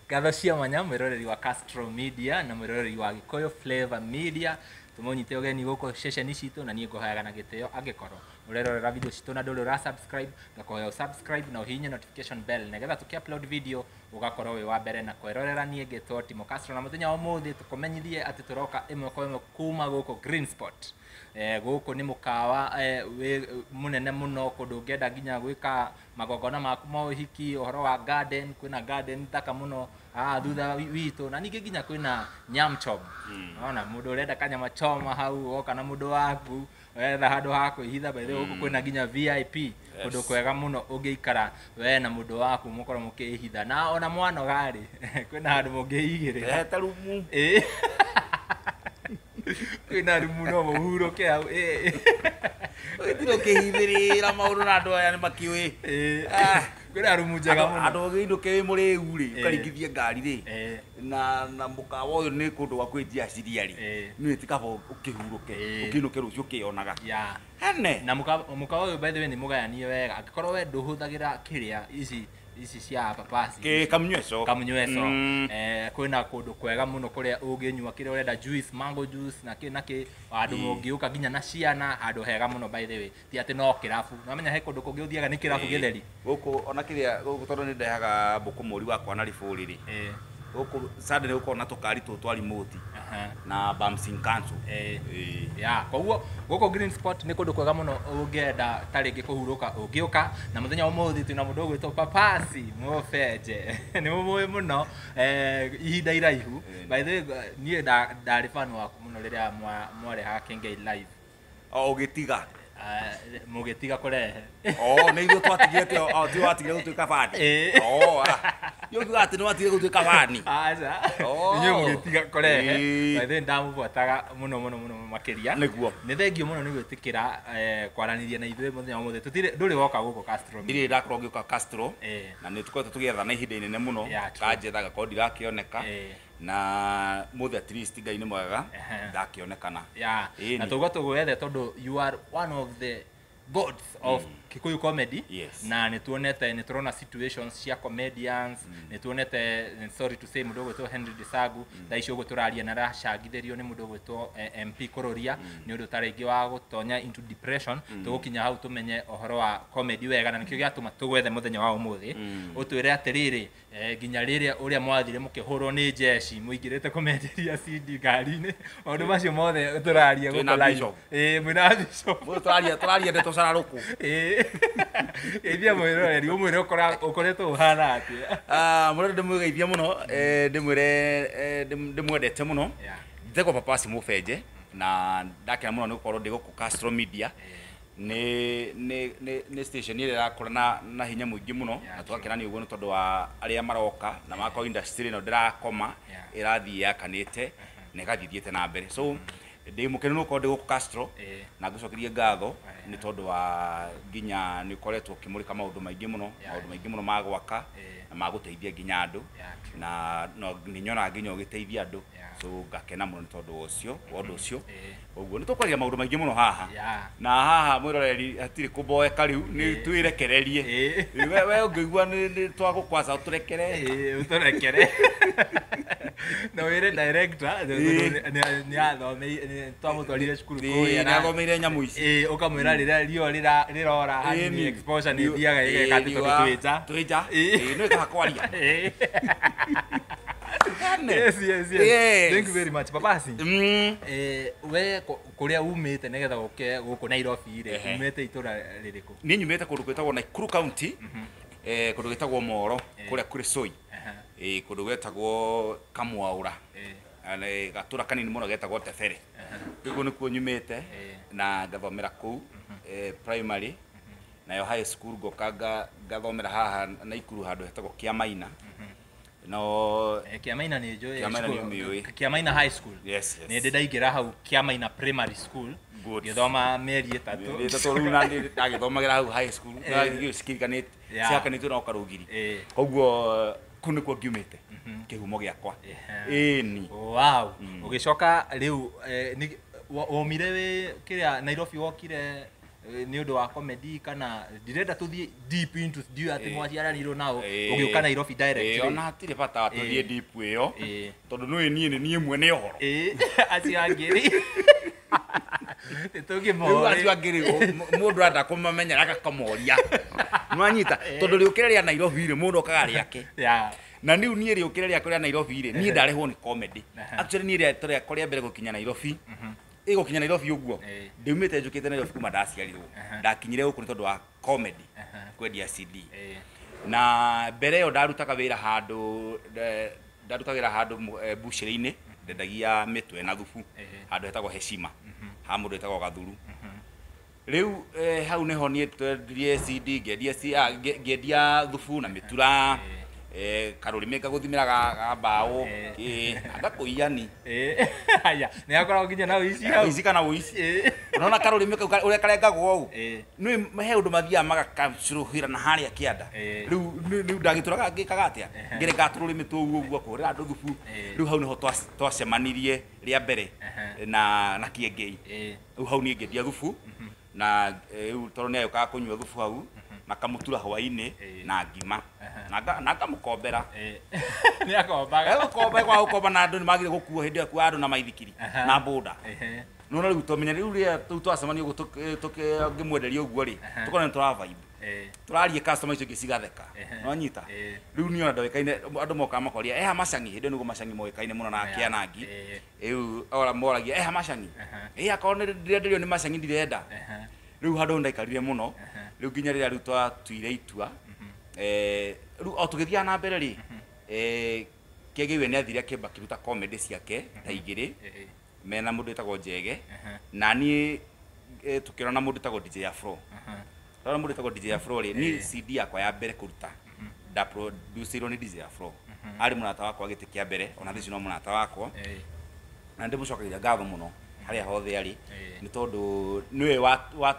Ngatho cia mwanya mwĩroreri wa Castro Media na mwĩroreri wa Gĩkũyũ Flavor Media. Tũmũnyite ũgeni gũkũ ceceni citũ, na niĩ ngũhoyaga na gĩtĩo angĩkorwo ũrerorera video citũ na ndũrĩ ũra subscribe, ngakũhoya subscribe na ũhihinye notification bell nĩgetha tũkĩ upload video ũgakorwo wĩ wa mbere na kwĩrorera. Niĩ ngĩtwo Timo Castro, na mũthenya wa ũmũthĩ tũkũmenyithie atĩ tũroka ĩmwe kwa ĩmwe kuma gũkũ Green Spot. Gũkũ nĩ mũkawa wĩ mũnene mũno, kũndũ ũngĩenda nginya gwĩka magongona maku ma ũhiki, ũhoro wa garden, kwĩna garden thaka mũno haha thutha witũ, na ningĩ nginya kwĩna nyam chom. Ona mũndũ ũrenda kanyama choma hau woka na mũndũ waku, wetha handũ ha kwĩhitha. By the way, gũkũ kwĩna nginya VIP, kũndũ kwega mũno ũngĩikara we na mũndũ waku mũkorwo mũkĩhitha, na ona mwanoga rĩ, kwĩna handũ mũngĩigĩrĩra. Hete rumu. Ĩĩ. Kwĩna rumu no mũhurũke hau, ĩĩ. Ũgĩtire ũkĩhithĩrĩra maũndũ na andũ aya nĩ makĩũĩ. Ĩĩ. Ah. Kwĩna rumu njega mũno. Andũ ũgĩinũke wĩ mũrĩu rĩ, ũkaringithie ngari rĩ, na mũkawa ũyũ nĩ kũndũ gwa kwĩnjia ciria rĩ, nĩ ti kaba ũkĩhurũke, ũkĩinũke rũciũ ũkĩyonaga hene. Na mũkawa ũyũ, by the way, nĩ mũgayanie wega. Angĩkorwo we ndũhũthagĩra kĩrĩa ici cia papasi, Kĩ kamnyweco. Kamnyweco. Kwĩna kũndũ kwega mũno kũrĩa ũngĩnyua kĩrĩa ũrenda, juice, mango juice na kĩ na kĩ, handũ mũngĩũka nginya na ciana, handũ hega mũno. By the way, ti atĩ no kĩrabu, namenya he kũndũ kũngĩ ũthiaga nĩ kĩrabu gĩtheri. Gũkũ ona kĩrĩa gũkũ, tondũ nĩ ndehaga mbũkũ mũri wakwa na ribũrĩ rĩ, gũkũ Sunday nĩ gũkorwo na tũkari tũtũ twa remote na bouncing castle. Ya, koguo gũkũ Green Spot nĩ kũndũ kwega mũno ũngĩenda ta rĩngĩ kũhurũka ũngĩũka. Na mũthenya wa ũmũthĩ twĩna mũndũ ũgwĩtwo Papasi Mũbenje, nĩ mũmũĩ mũno ihinda iraihu. By the way, niĩ ndarĩ fan waku mũno rĩrĩa mwarehaga Kengei Live. O ũgĩtiga. Mũgĩtiga kũrehe. O nĩ ithuĩ twatigire, o ti watigire gũtuĩka fan? Ĩĩ. O ah, nĩ ũkiuga atĩ nĩ watigire gũtuĩka fan? Aca. Oh. Inyuĩ mũgĩtiga kũrehe. Ĩĩ. By the way, ndamũbuataga mũno mũno mũno makĩria. Nĩ thengio mũno nĩ gwĩtĩkĩra kwaranĩria na ithuĩ mũthenya wa ũmũthĩ. Tũtirĩ, ndũrĩ woka gũkũ Castro Media. Ndirĩ ndakorwo ngĩũka Castro, na nĩ tũkoretwo tũgĩethana ihinda inene mũno. Yeah, true. Kanjetha gakorwo ndirakĩoneka, na mũthĩ at least Ngai nĩ mwega, ndakĩonekana. Yeah. Na tũgwa tũgwethe tondũ you are one of the gods of Kikuyu comedy. Na nĩ tuonete, nĩ tũrona situations cia comedians, nĩ tuonete, sorry to say, mũndũ ũgwĩtwo Henry Desagu, thaa ici ũguo tũraria na aracangithĩrio nĩ mũndũ ũgwĩtwo MP Kũrũria nĩ ũndũ ta rĩngĩ wa gũtonya into depression. Tũgũkinya hau tũmenye ũhoro wa comedy wega, na nĩkĩo gĩatũma tũgwethe mũthenya wa ũmũthĩ, ũtwĩre atĩrĩrĩ, nginya rĩrĩa ũrĩa mwathire mũkĩhũrwo nĩ jeshi mũingĩrĩte kũmenderia CD ngari-inĩ, maũndũ macio mothe tũraria Twĩna gũkũ live. Bishop. Ĩĩ, mwĩna Bishop. Mũndũ tũraria ndeto cararũkũ. Ĩĩ, geithia mwĩroreri, ũmwĩre ũkoretwo ũhana atĩa. Ah, mũrore, ndĩmwĩgeithia mũno, ndĩmwĩre ndĩmwendete mũno. Njĩtagwo Papasi Mũbenje, na ndakena mũno nĩ gũkorwo ndĩ gũkũ Castro Media. Nĩ station ĩrĩa ĩrakũra na hinya mũingĩ mũno, na tũgakena nĩ ũguo nĩ tondũ wa arĩa maroka na magakorwo industry ĩno ndĩrakoma, ĩrathiĩ yakanĩte na ĩgathiĩ thiĩte na mbere. So ndĩ mũkenu nĩ gũkorwo ndĩ gũkũ Castro, na ngũcokerie ngatho nĩ tondũ wa nginya nĩ ũkoretwo ũkĩmũrĩka maũndũ maingĩ mũno, maũndũ maingĩ mũno ma gwaka na ma gũteithia nginya andũ, na no nĩ nyonaga nginya ũgĩteithia andũ. So ngakena mũno nĩ tondũ wa ũcio, wa ũndũ ũcio. Ũguo nĩ tũkwaria maũndũ maingĩ mũno haha, na haha mwĩroreri hatirĩ kũmboeka, rĩu nĩ twĩrekererie. We ũngĩigua nĩ twagũkwaca, ũtũrekere. Ĩĩ, ũtũrekere na wĩre director tondũ nĩ athomeire, twamũtwarire cukuru kũrĩa. Nĩ athomeire nyamũ ici. Ĩĩ, ũkamwĩra rĩrĩa riũa rĩrora hanini, exposure nĩ ĩthiaga ĩgeka atĩ tondũ twĩ nja. Twĩ nja. Ĩĩ, nĩ wĩkaga kwaria. Ĩĩ. Ene. Yes. Yes. Thank you very much, Papasi. We kũrĩa umĩte nĩgetha ũke gũkũ Nairobi rĩ, umĩte itũra rĩrĩkũ? Niĩ nyumĩte kũndũ gwĩtagwo Nakuru County, kũndũ gwĩtagwo Moro, kũrĩa Kuresoi. Kũndũ gwĩtagwo Kamwaũra. Gatũra kanini mũno getagwo Tebere. Kũu nĩkuo nyumĩte, na ngathomera kũu primary, nayo high school ngoka ngathomera haha Naikuru handũ hetagwo Kĩamaina. No Kĩamaina nĩ njũĩ. Kĩamaina nĩ cukuru- ũmĩũĩ. Kĩamaina High School. Yes. Nĩ ndĩ ndaingĩra hau Kĩamaina Primary School. Good. Ngĩthoma mĩeri 3. Mĩeri 3 rĩu, na niĩ ndagĩthomagĩra hau high school na cikirikanĩte, cihakanĩtio na Karũgiri. Koguo kũu nĩkuo ngiumĩte, kĩhumo gĩakwa. Ĩni. Wow. Ũgĩcoka rĩu waumire wĩ kĩrĩa Nairobi wokire Nĩ ũndũ wa comedy kana ndirenda tũthiĩ deep into ndiũĩ atĩ mwaciaranirwo nao ũgĩũka Nairobi direct? Ona hatirĩ bata tũthiĩ deep ĩyo, tondũ nĩũĩ niĩ nĩ niĩ mwene ũhoro. Acio angĩ rĩ, rĩu acio angĩ rĩ, mũndũ arenda kũmamenya agakamoria, nĩwanyita? Tondũ rĩũkĩre rĩa Nairobi rĩ, mũndũ okaga rĩake. Na rĩu niĩ rĩũkĩre rĩakwa rĩa Nairobi rĩ, niĩ ndarehwo nĩ comedy. Actually niĩ rĩakwa rĩa mbere gũkinya Nairobi, ĩgũkinya Nairobi ũguo, ndiumĩte njũkĩte Nairobi kuma ndaciarirwo. Ndakinyire gũkũ nĩ tondũ wa comedy, kwendia CD. Na mbere ĩyo ndarutaga wĩra handũ, ndarutaga wĩra handũ bucĩrĩ-inĩ, ndendagia mĩtwe na thubu, handũ hetagwo Heshima, ha mũndũ wĩtagwo Gathuru. Rĩu hau nĩho niĩ twendirie CD, ngĩendia thubu na mĩtura, karũrĩmĩ ngagũthimĩra ga mbaũ, ngakũiyani. Haya, nĩ hakoragwo nginya na ũici hau. Ũici kana ũici. Unaona karũrĩmĩ kau ũrĩa karengagwo ũũ? Nĩ he ũndũ mathiaga magakacũrũhĩra na harĩa kĩanda. Rĩu rĩu ndagĩtũraga ngĩkaga atĩa? Ngĩrengaga tũrũrĩmĩ tũu ũguo kũhũrĩra andũ thubu. Rĩu hau nĩho twacemanirie rĩa mbere na Kĩengei. Rĩu hau niĩ ngĩendia thubu na rĩu tondũ nĩ agĩũkaga kũnyua thubu hau na kamũtura hwaĩ-inĩ na ngima na ngamũkombera. Nĩ akombaga. Gũkomba kwa gũkomba na andũ nĩ magire gũkuo hĩndĩ ĩyo kuo andũ na maithikiri na boda. Nona rĩu tũmenya rĩu rĩrĩa rĩu twacemania ũguo ngĩmwenderia ũguo rĩ, tũkona nĩ tũra vibe. Tũraria customer icio ingĩ cigatheka. Nĩwanyita? Rĩu niĩ ona ndoĩkaine, andũ mokaga makoria, eha macangi, hĩndĩ ĩyo nĩguo macangi moĩkaine mũno na Kĩanangi. Rĩu ora moragia, eha macangi. Akorwo nĩ ndĩrenderio nĩ macangi ndirenda. Rĩu handũ ndaikarire mũno. Rĩu nginya rĩrĩa rĩu twatuire itua. Rĩu o tũgĩthiaga na mbere rĩ, Kĩengei we nĩ athire akĩamba akĩruta comedy ciake ta igĩrĩ mena mũndũ wĩtagwo Njege, na niĩ tũkĩona mũndũ wĩtagwo DJ Afro. Tũrona mũndũ wĩtagwo DJ Afro rĩ, niĩ CD yakwa ya mbere kũruta ndaproducirwo nĩ DJ Afro. Arĩ mũrata wakwa gĩtĩ kĩa mbere, ona thaa ici no mũrata wakwa. Na ndĩmũcokagĩria ngatho mũno harĩa hothe arĩ, nĩ tondũ nĩwe wa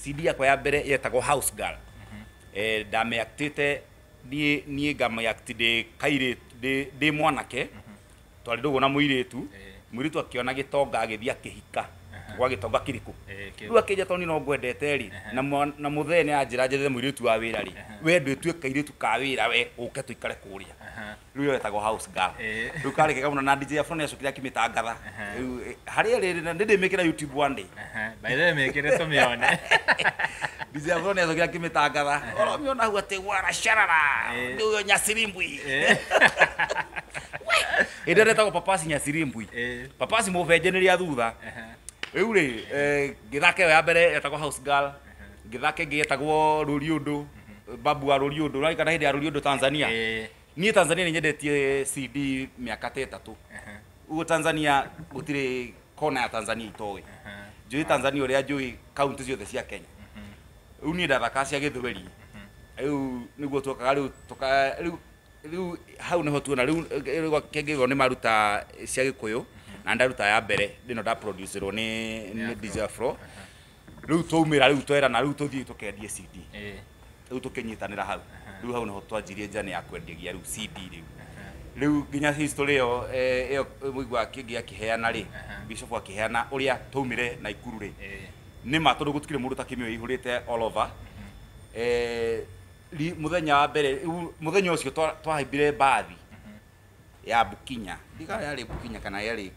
CD yakwa ya mbere yetagwo House Girl. Ndamĩactĩte niĩ ngamĩact ndĩ kairĩtu, ndĩ mwanake, twarĩ ndũgũ na mũirĩtu, mũirĩtu akĩona gĩtonga agĩthiĩ akĩhika gwa gĩtonga kĩrĩkũ. Rĩu akĩnjĩra tondũ niĩ no ngwendete rĩ, na mũthee nĩ anjĩra njethe mũirĩtu wa wĩra rĩ, we ndwĩtue kairĩtu ka wĩra we ũke tũikare kũrĩa. Rĩu ĩyo ĩtagwo House Girl. Rĩu karĩ kega mũno na DJ Afro nĩ acokire akĩmĩtangatha. Rĩu harĩa rĩ, nĩ ndĩmĩkĩra YouTube one day. By the way, mĩkĩre tũmĩone. DJ Afro nĩ acokire akĩmĩtangatha. Ũramĩona hau atĩ wara sharara. Nĩ ũyũ Nyasirimbwi. Hĩndĩ ĩyo ĩtagwo Papasi Nyasirimbwi. Papasi mũbenjeneria thutha. Rĩu rĩ, ngĩthaka ĩyo ya mbere yetagwo House Girl, ngĩthaka ĩngĩ yetagwo Rũriũndũ, babu wa Rũriũndũ, ũrarikana hĩndĩ ya Rũriũndũ Tanzania? Niĩ Tanzania nĩ nyendetie CD mĩaka ta 3. Ũguo Tanzania gũtirĩ kona ya Tanzania itoĩ. Njũĩ Tanzania ũrĩa njũĩ kaunti ciothe cia Kenya. Rĩu niĩ ndathakaga cia Gĩthweri. Rĩu nĩguo twokaga rĩu tũka rĩu rĩu hau nĩho tuona rĩu Kĩengei nĩ maruta cia Gĩkũyũ na ndaruta ya mbere ĩno ndaproducerwo nĩ DJ Afro. Rĩu twaumĩra rĩu twerana rĩu tũthiĩ tũkendie CD. Rĩu tũkĩnyitanĩra hau. Rĩu hau nĩho twanjirie njane ya kwendagia rĩu CD rĩu. Rĩu nginya history ĩyo ĩyo mũigua Kĩengei akĩheana rĩ, Bishop akĩheana ũrĩa twaumire Naikuru rĩ. Nĩ ma tondũ gũtikĩrĩ mũndũ ũtakĩmĩũĩ ihũrĩte all over. Mũthenya wa mbere, mũthenya ũcio twahaimbire mbathi ya Bukinya. Ndiga yarĩ Bukinya kana yarĩ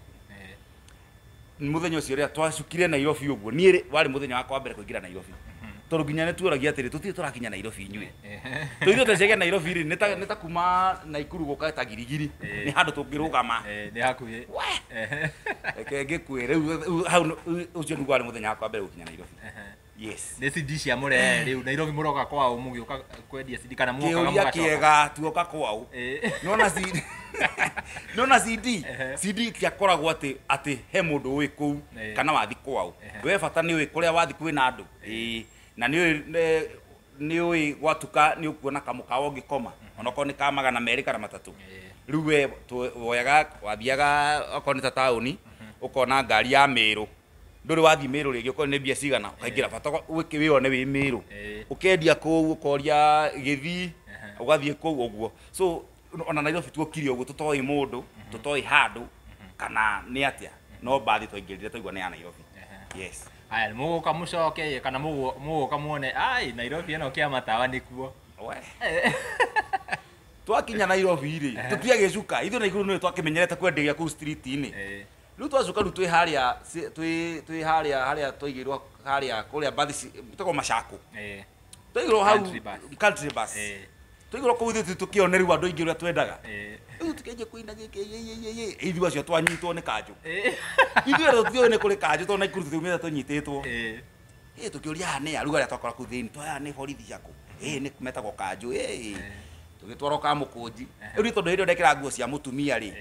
mũthenya ũcio rĩrĩa twacukire Nairobi ũguo, niĩ rĩ, warĩ mũthenya wakwa wa mbere kũingĩra Nairobi. Tondũ nginya nĩ tuoragia atĩrĩ, tũtirĩ tũrakinya Nairobi inyuĩ. Tũithuĩ twecege Nairobi rĩ, nĩ ta kuma Naikuru gũka ta Girigiri, nĩ handũ tũngĩrũgama. Nĩ hakuhĩ. Reke ngĩkwĩre, rĩu hau ũcio nĩguo warĩ mũthenya wakwa wa mbere gũkinya Nairobi. Yes. Nĩ CD cia mũrehe rĩu Nairobi mũroka kwao mũgĩũka kwendia CD kana mũgokaga Kĩũria mũgacoka? kĩega, tuoka kwao. Nona CD. Nona CD. CD itiakoragwo atĩ he mũndũ ũĩ kũu kana wathi kwao. We bata nĩ ũĩ kũrĩa wathi kwĩna andũ. Na nĩ ũĩ gwatuka nĩ ũkuona kamũkawa ũngĩkoma, onokorwo nĩ ka 200 kana 3. Rĩu we woyaga, wathiaga okorwo nĩ ta taũni, ũkona ngari ya Mĩrũ. Ndũrĩ wathiĩ Mĩrũ rĩngĩ, okorwo nĩ mbia cigana, ũkaingĩra bata wĩone wĩ Mĩrũ. Ũkendia kũu, ũkoria Gĩthii, ũgathiĩ kũu ũguo. So ona Nairobi tuokire ũguo tũtoĩ mũndũ, tũtoĩ handũ, kana nĩ atĩa, no mbathi twaingĩrire twaigua nĩ ya Nairobi. Yes. Aya, mũgũka mũcoke kana mũgũka muone ai Nairobi ĩno kĩa matawa nĩkuo. We. Twakinya Nairobi rĩ, tũtiagĩcuka ithuĩ Naikuru nĩ twakĩmenyerete kwenderia kũu street-inĩ. Rĩu twacuka rĩu twĩ harĩa twĩ harĩa harĩa twaigĩrwo harĩa kũrĩa bathi tagwo Machako. Twaigĩrwo hau country bus. Twaigĩrwo kũu ithuĩ tũkĩone rĩu andũ aingĩ ũrĩa twendaga. Rĩu tũkĩanjia kũina gĩkĩ yĩ ithuĩ acio twanyitwo nĩ kanjũ. Ithuĩ tũtiũĩ nĩ kũrĩ kanjũ tondũ Naikuru tũtiumĩte tũnyitĩtwo. Tũkĩũria haha nĩ a rĩu arĩa twakora kũu thĩinĩ aya nĩ borithi ciakũ. Nĩ metagwo kanjũ. Tũgĩtwarwo Kamũkũnji. Rĩu niĩ tondũ hĩndĩ ĩyo ndekĩraga nguo cia mũtumia rĩ,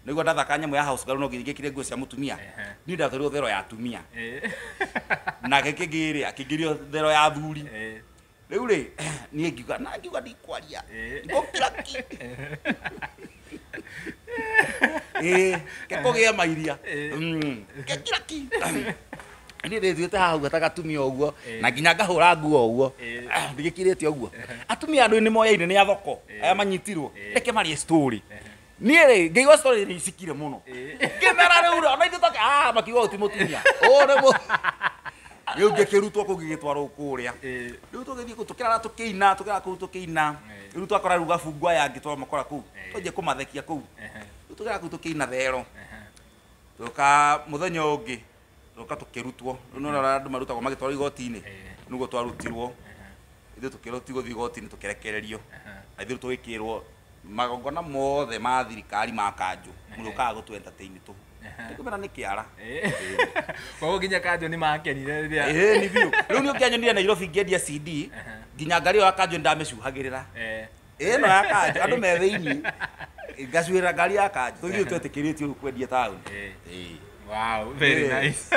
nĩguo ndathaka nyamũ ya house girl no nginya ingĩkĩre nguo cia mũtumia. Niĩ ndatwarirwo thero ya atumia. Nake kĩngĩ rĩ, akĩingĩrio thero ya athuri. Rĩu rĩ, niĩ ngiuga na ngiuga ndikwaria. Ngũkira ki. Kĩkũgĩa mairia. Ngĩkira ki. Niĩ ndĩthiĩte haha ũguo ta gatumia ũguo, na nginya ngahũra nguo ũguo. Ndigĩkirĩte ũguo. Atumia andũ nĩ moyaine nĩ athoko, aya manyitirwo. Reke marie story. Niĩ rĩ, ngĩigua story nĩ icikire mũno. Ngĩmera rĩu ona ithuĩ tũke, makiuga ũyũ ti mũtumia. Ũyũ nĩ mũ Rĩu ngĩkĩrutwo kũu ngĩgĩtwarwo kũrĩa. Rĩu tũgĩthiĩ kũu tũkĩrara tũkĩina, tũkĩrara kũu tũkĩina. Rĩu twakora rĩu gabungu aya angĩ twamakora kũu. Twanjia kũmathekia kũu. Rĩu tũkĩrara kũu tũkĩina thero. Tũka mũthenya ũngĩ tũka tũkĩrutwo. Rĩu nĩ ũrona andũ marutagwo magĩtwarwo igoti-inĩ. Nĩguo twarutirwo. Ithuĩ tũkĩrwo ti gũthiĩ igoti-inĩ tũkĩrekererio. Na ithuĩ tũgĩkĩrwo magongona mothe ma thirikari ma kanjũ. Mũrĩũkaga gũtũ entertain tũhũ. Nĩngũmera nĩ kĩara. Koguo nginya kanjũ nĩ makenire rĩrĩa. Nĩ biũ. Rĩu nĩ ũkĩanyonire Nairobi ngĩendia CD, nginya ngari ĩyo ya kanjũ nĩndamĩcuhagĩrĩra. Ĩno ya kanjũ, andũ me thĩinĩ. Ngacuhĩrĩra ngari ya kanjũ. Tondũ ithuĩ twetĩkĩrĩtio rĩu kwendia taũni. Wow, very nice.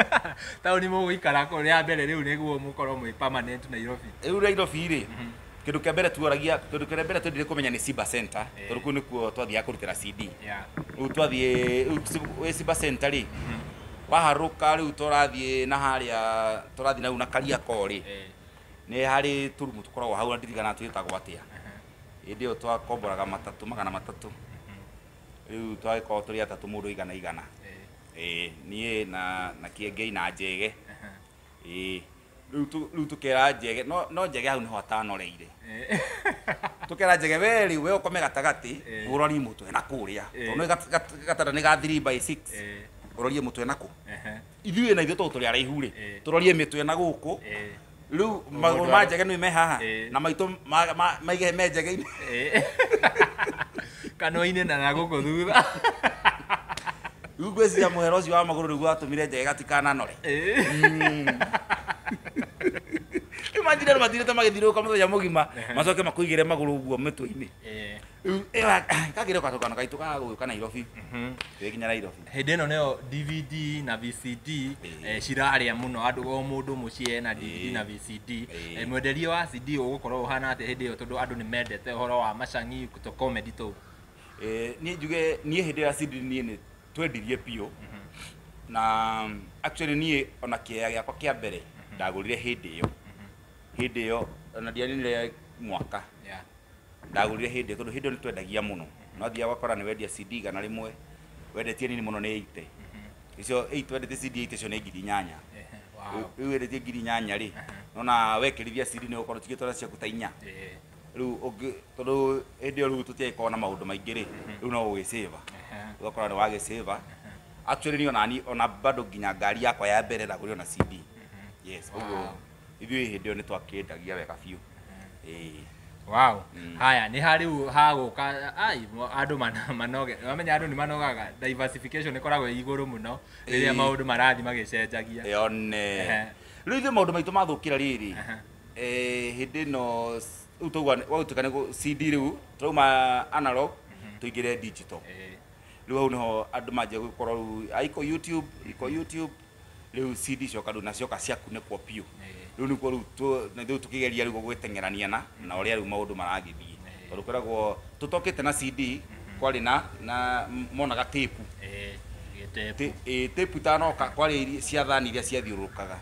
Taũni mũgũikara kũ rĩa mbere rĩu nĩguo mũkorwo mwĩ permanent Nairobi. Rĩu Nairobi rĩ, kĩndũ kĩa mbere tuoragia, kĩndũ kĩrĩa mbere twendire kũmenya nĩ Simba Center, tondũ kũu nĩkuo twathiaga kũrutĩra CD. Rĩu twathiĩ, rĩu wĩ Simba Center rĩ, waharũka rĩu tũrathiĩ na harĩa, tũrathiĩ na rĩu na Kariakoo rĩ, nĩ harĩ tũrumu tũkoragwo hau na ndirikanaga twĩtagwo atĩa. Hĩndĩ ĩyo twakomboraga matatũ, 300. Rĩu twagĩkorwo tũrĩ atatũ mũndũ igana igana. Niĩ na Kĩengei na Njege. Rĩu tũkera Njege, no Njege hau nĩho atanoreire. Tũkera Njege, we rĩu, we ũkome gatagatĩ, ũrorie mũtwe na kũrĩa. Tondũ nĩ gatanda nĩ ga 3 by 6. Ũrorie mũtwe na kũ. Ithuĩ na ithuĩ tondũ tũrĩ araihu rĩ, tũrorie mĩtwe na gũkũ. Rĩu magũrũ ma Njege nĩ me haha, na maitũ maige me Njege-inĩ. Kanua-inĩ na gũkũ thutha. Rĩu ngwĩciria mũhera ũcio wa magũrũ nĩguo watũmire Njege gatikananore. Rĩu manjire nĩ mathirĩte magĩthiũrũrũka mũthenya mũgima, macoke makũigĩre magũrũ ũguo mĩtwe-inĩ. Rĩu, kagĩre gatũkano gaitũ ga gũka Nairobi. Tũgĩkinya Nairobi. Hĩndĩ ĩno nĩyo DVD na VCD, cirarĩa mũno, andũ o mũndũ mũciĩ ena DVD na VCD. Mwenderie wa CD ũgũkorwo ũhana atĩa hĩndĩ ĩyo tondũ andũ nĩ mendete ũhoro wa macangi tũ comedy tũu? Niĩ njuge, niĩ hĩndĩ ya CD niĩ nĩ twendirie biũ. Na actually niĩ ona kĩea gĩakwa kĩa mbere ndagũrire hĩndĩ ĩyo. Hĩndĩ ĩyo ona ndianinire mwaka. Ndagũrire hĩndĩ ĩyo tondũ hĩndĩ ĩyo nĩ twendagia mũno. No thiaga ũgakora nĩ wendia CD 100, wendetie nini mũno nĩ 80. Icio 8 wendetie CD 80 icio nĩ 8,000. Rĩu wendetie 8,000 rĩ, nona wekĩrithia CD nĩ ũgũkorwo ũtigĩtwara ciaku ta 4. Rĩu ũngĩ, tondũ hĩndĩ ĩyo rĩu tũtiagĩkorwo na maũndũ maingĩ rĩ, rĩu no ũgĩsave. Ũgakora nĩ wagĩsave. Actually niĩ ona niĩ, ona bado nginya ngari yakwa ya mbere ndagũrire ona CD. Yes, ũguo ithuĩ hĩndĩ ĩyo nĩ twakĩendagia wega biũ. Wow. Haya, nĩ ha rĩu hagũka, ai, andũ manoge. Wamenya andũ nĩ manogaga, diversification ĩkoragwo ĩ igũrũ mũno rĩrĩa maũndũ marathiĩ magĩcenjagia. Yone. Rĩu ithuĩ maũndũ maitũ mathũkĩra rĩrĩ. Hĩndĩ ĩno rĩu twaigua gwagĩtuĩka nĩ CD rĩu, tũrauma analog, tũingĩre digital. Rĩu hau nĩho andũ manjia gũkorwo rĩu, iko YouTube, iko YouTube, rĩu CD cioka rĩu na cioka ciakunĩkwo biũ. Rĩu nĩkuo rĩu na rĩu tũkĩgeria rĩu gwĩteng'erania na ũrĩa rĩu maũndũ maragĩthiĩ. Tondũ kwĩragwo tũtokĩte na CD, kwarĩ na monaga tape. Tape. Tape itanoka, kwarĩ iria cia thani iria ciathiũrũrũkaga.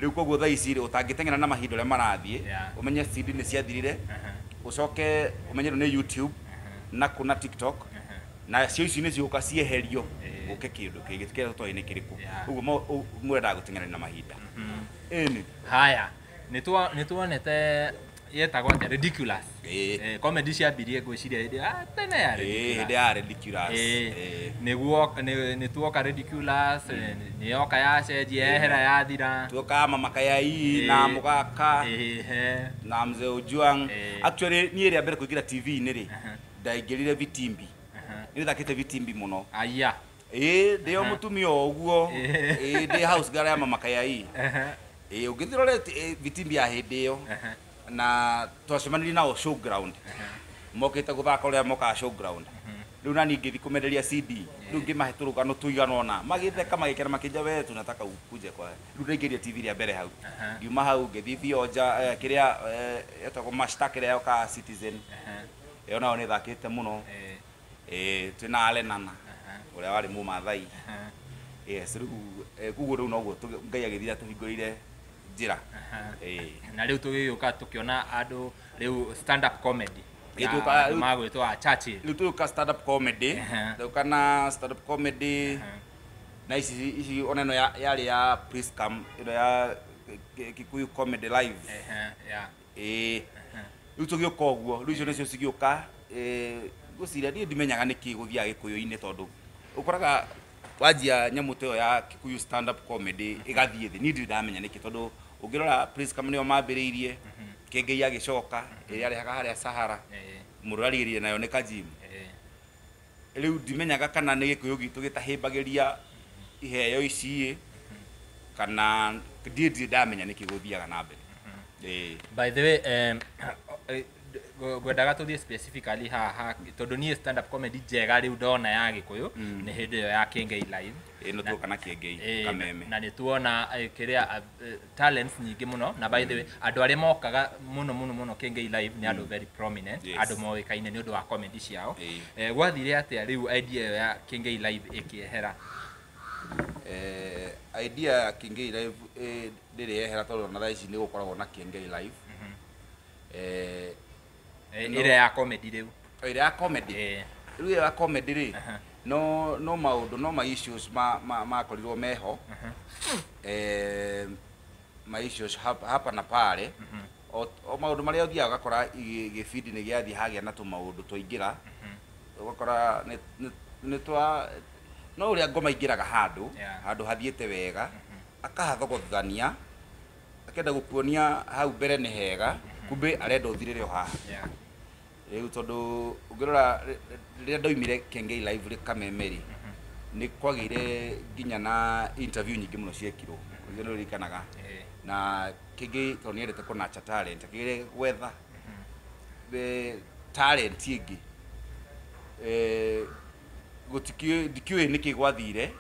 Rĩu koguo thaa ici rĩ, ũtangĩteng'era na mahinda ũrĩa marathiĩ, ũmenye CD nĩ ciathirire, ũcoke ũmenye rĩu nĩ YouTube, na kũ na TikTok, Na cio ici nĩ cigũka cieherio gũke kĩndũ kĩngĩ kĩrĩa tũtoĩ nĩ kĩrĩkũ. Ũguo mwendaga gũteng'erania na mahinda. Ĩni. Haya, nĩ tuonete yetagwo atĩa, Ridiculous. Comedy ciambirie ngwĩciria hĩndĩ ya tene ya Ridiculous. Hĩndĩ ya Ridiculous. Nĩguo nĩ tuoka Ridiculous, nĩ yoka yacenjia yehera yathira. Tuoka Mama Kayai na Mũgaka na Mzee Ojwang. Actually niĩ rĩa mbere kũingĩra TV-inĩ rĩ, ndaingĩrire Vitimbi. Nĩ thakĩte Vitimbi mũno. Aya. Ĩĩ, ndĩ o mũtumia o ũguo. Ĩĩ, ndĩ house girl ya Mama Kayai. Ĩĩ, ũngĩthiĩ ũrore Vitimbi ya hĩndĩ ĩyo na twacemanirie nao showground, mokĩte gũthaka ũrĩa mokaga showground. Rĩu nani ngĩthiĩ kũmenderia CD, rĩu ngĩmahe tũrũgano tũigana ũna, magĩtheka magĩkena, makĩnja we tunataka ukuje kwa. Rĩu ndaingĩrire TV rĩa mbere hau. Ngiuma hau ngĩthiĩ Vioja, kĩrĩa etagwo Mashtaka ĩrĩa yokaga Citizen. Ĩyo nayo nĩ thakĩte mũno. Ĩĩ, twĩna Alenana ũrĩa warĩ Mũmathai. Yes, rĩu koguo rĩu noguo Ngai agĩthira tũhingũrĩire njĩra. Ĩĩ. Na rĩu tũgĩgĩũka tũkĩona andũ rĩu stand up comedy Ĩ, ya tũka- andũ magwĩtwo a Churchill. Rĩu tũgĩũka stand up comedy. Tũgĩũka na stand up comedy na ici ona ĩno yarĩ ya Priscam, ĩno ya Kikuyu Comedy Live. Ĩĩ, rĩu tũgĩũka ũguo, rĩu icio nĩcio cigĩũka. Ngwĩciria niĩ ndimenyaga nĩkĩ gũthiaga gĩkũyũ-inĩ, tondũ ũkoraga wanjia nyamũ ta ĩyo ya Kikuyu stand up comedy ĩgathiĩ thĩ. Niĩ ndirĩ ndamenya nĩkĩ, tondũ ũngĩrora Priscam nĩo mambĩrĩirie, Kĩengei agĩcoka ĩrĩa arehaga harĩa Sahara, mũndũ ũrarigĩrĩria nayo nĩ Kajim. Rĩu ndimenyaga kana nĩ gĩkũyũ gitũ gĩtahĩmbagĩria iheo ici ĩ, kana ndiĩ ndirĩ ndamenya nĩkĩ gũthiaga na mbere. Ĩĩ. By the way, ngwendaga tũthiĩ specifically haha, tondũ niĩ stand up comedy njega rĩu ndona ya gĩkũyũ nĩ hĩndĩ ĩyo ya Kĩengei Live. Ĩno tuoka na Kĩengei Kameme. Na nĩ tuona kĩrĩa talents nyingĩ mũno. Na by the way, andũ arĩa mokaga mũno mũno mũno Kĩengei Live nĩ andũ very prominent, andũ moĩkaine nĩ ũndũ wa comedy ciao. Gwathire atĩa rĩu idea ĩyo ya Kĩengei Live ĩkĩehera? Idea ya Kĩengei Live ndĩrĩ yehera, tondũ ona thaa ici nĩ gũkoragwo na Kĩengei Live. Ĩrĩa ya comedy rĩu. Ĩrĩa ya comedy. Rĩu ĩyo ya comedy rĩ, no maũndũ no ma issues ma makorirwo meho, ma issues hapa na pale, o maũndũ marĩa ũthiaga ũgakora gĩbindi nĩ gĩathiĩ hagĩa na tũmaũndũ twaingĩra, ũgakora nĩ twa no ũrĩa ngoma ingĩraga handũ handũ hathiĩte wega, akahathogothania, akenda gũkuonia hau mbere nĩ hega, kumbe arenda ũthirĩre o haha. Rĩu tondũ ũngĩrora rĩrĩa ndaumire Kĩengei Live rĩ Kameme rĩ, nĩ kwagĩire nginya na interview nyingĩ mũno ciekirwo, ũguo nĩ ũririkanaga. Na Kĩengei tondũ nĩendete kũnacha talent, akĩgeria gwetha talent ĩngĩ. Gũtikĩũĩ, ndikĩũĩ nĩkĩ gwathire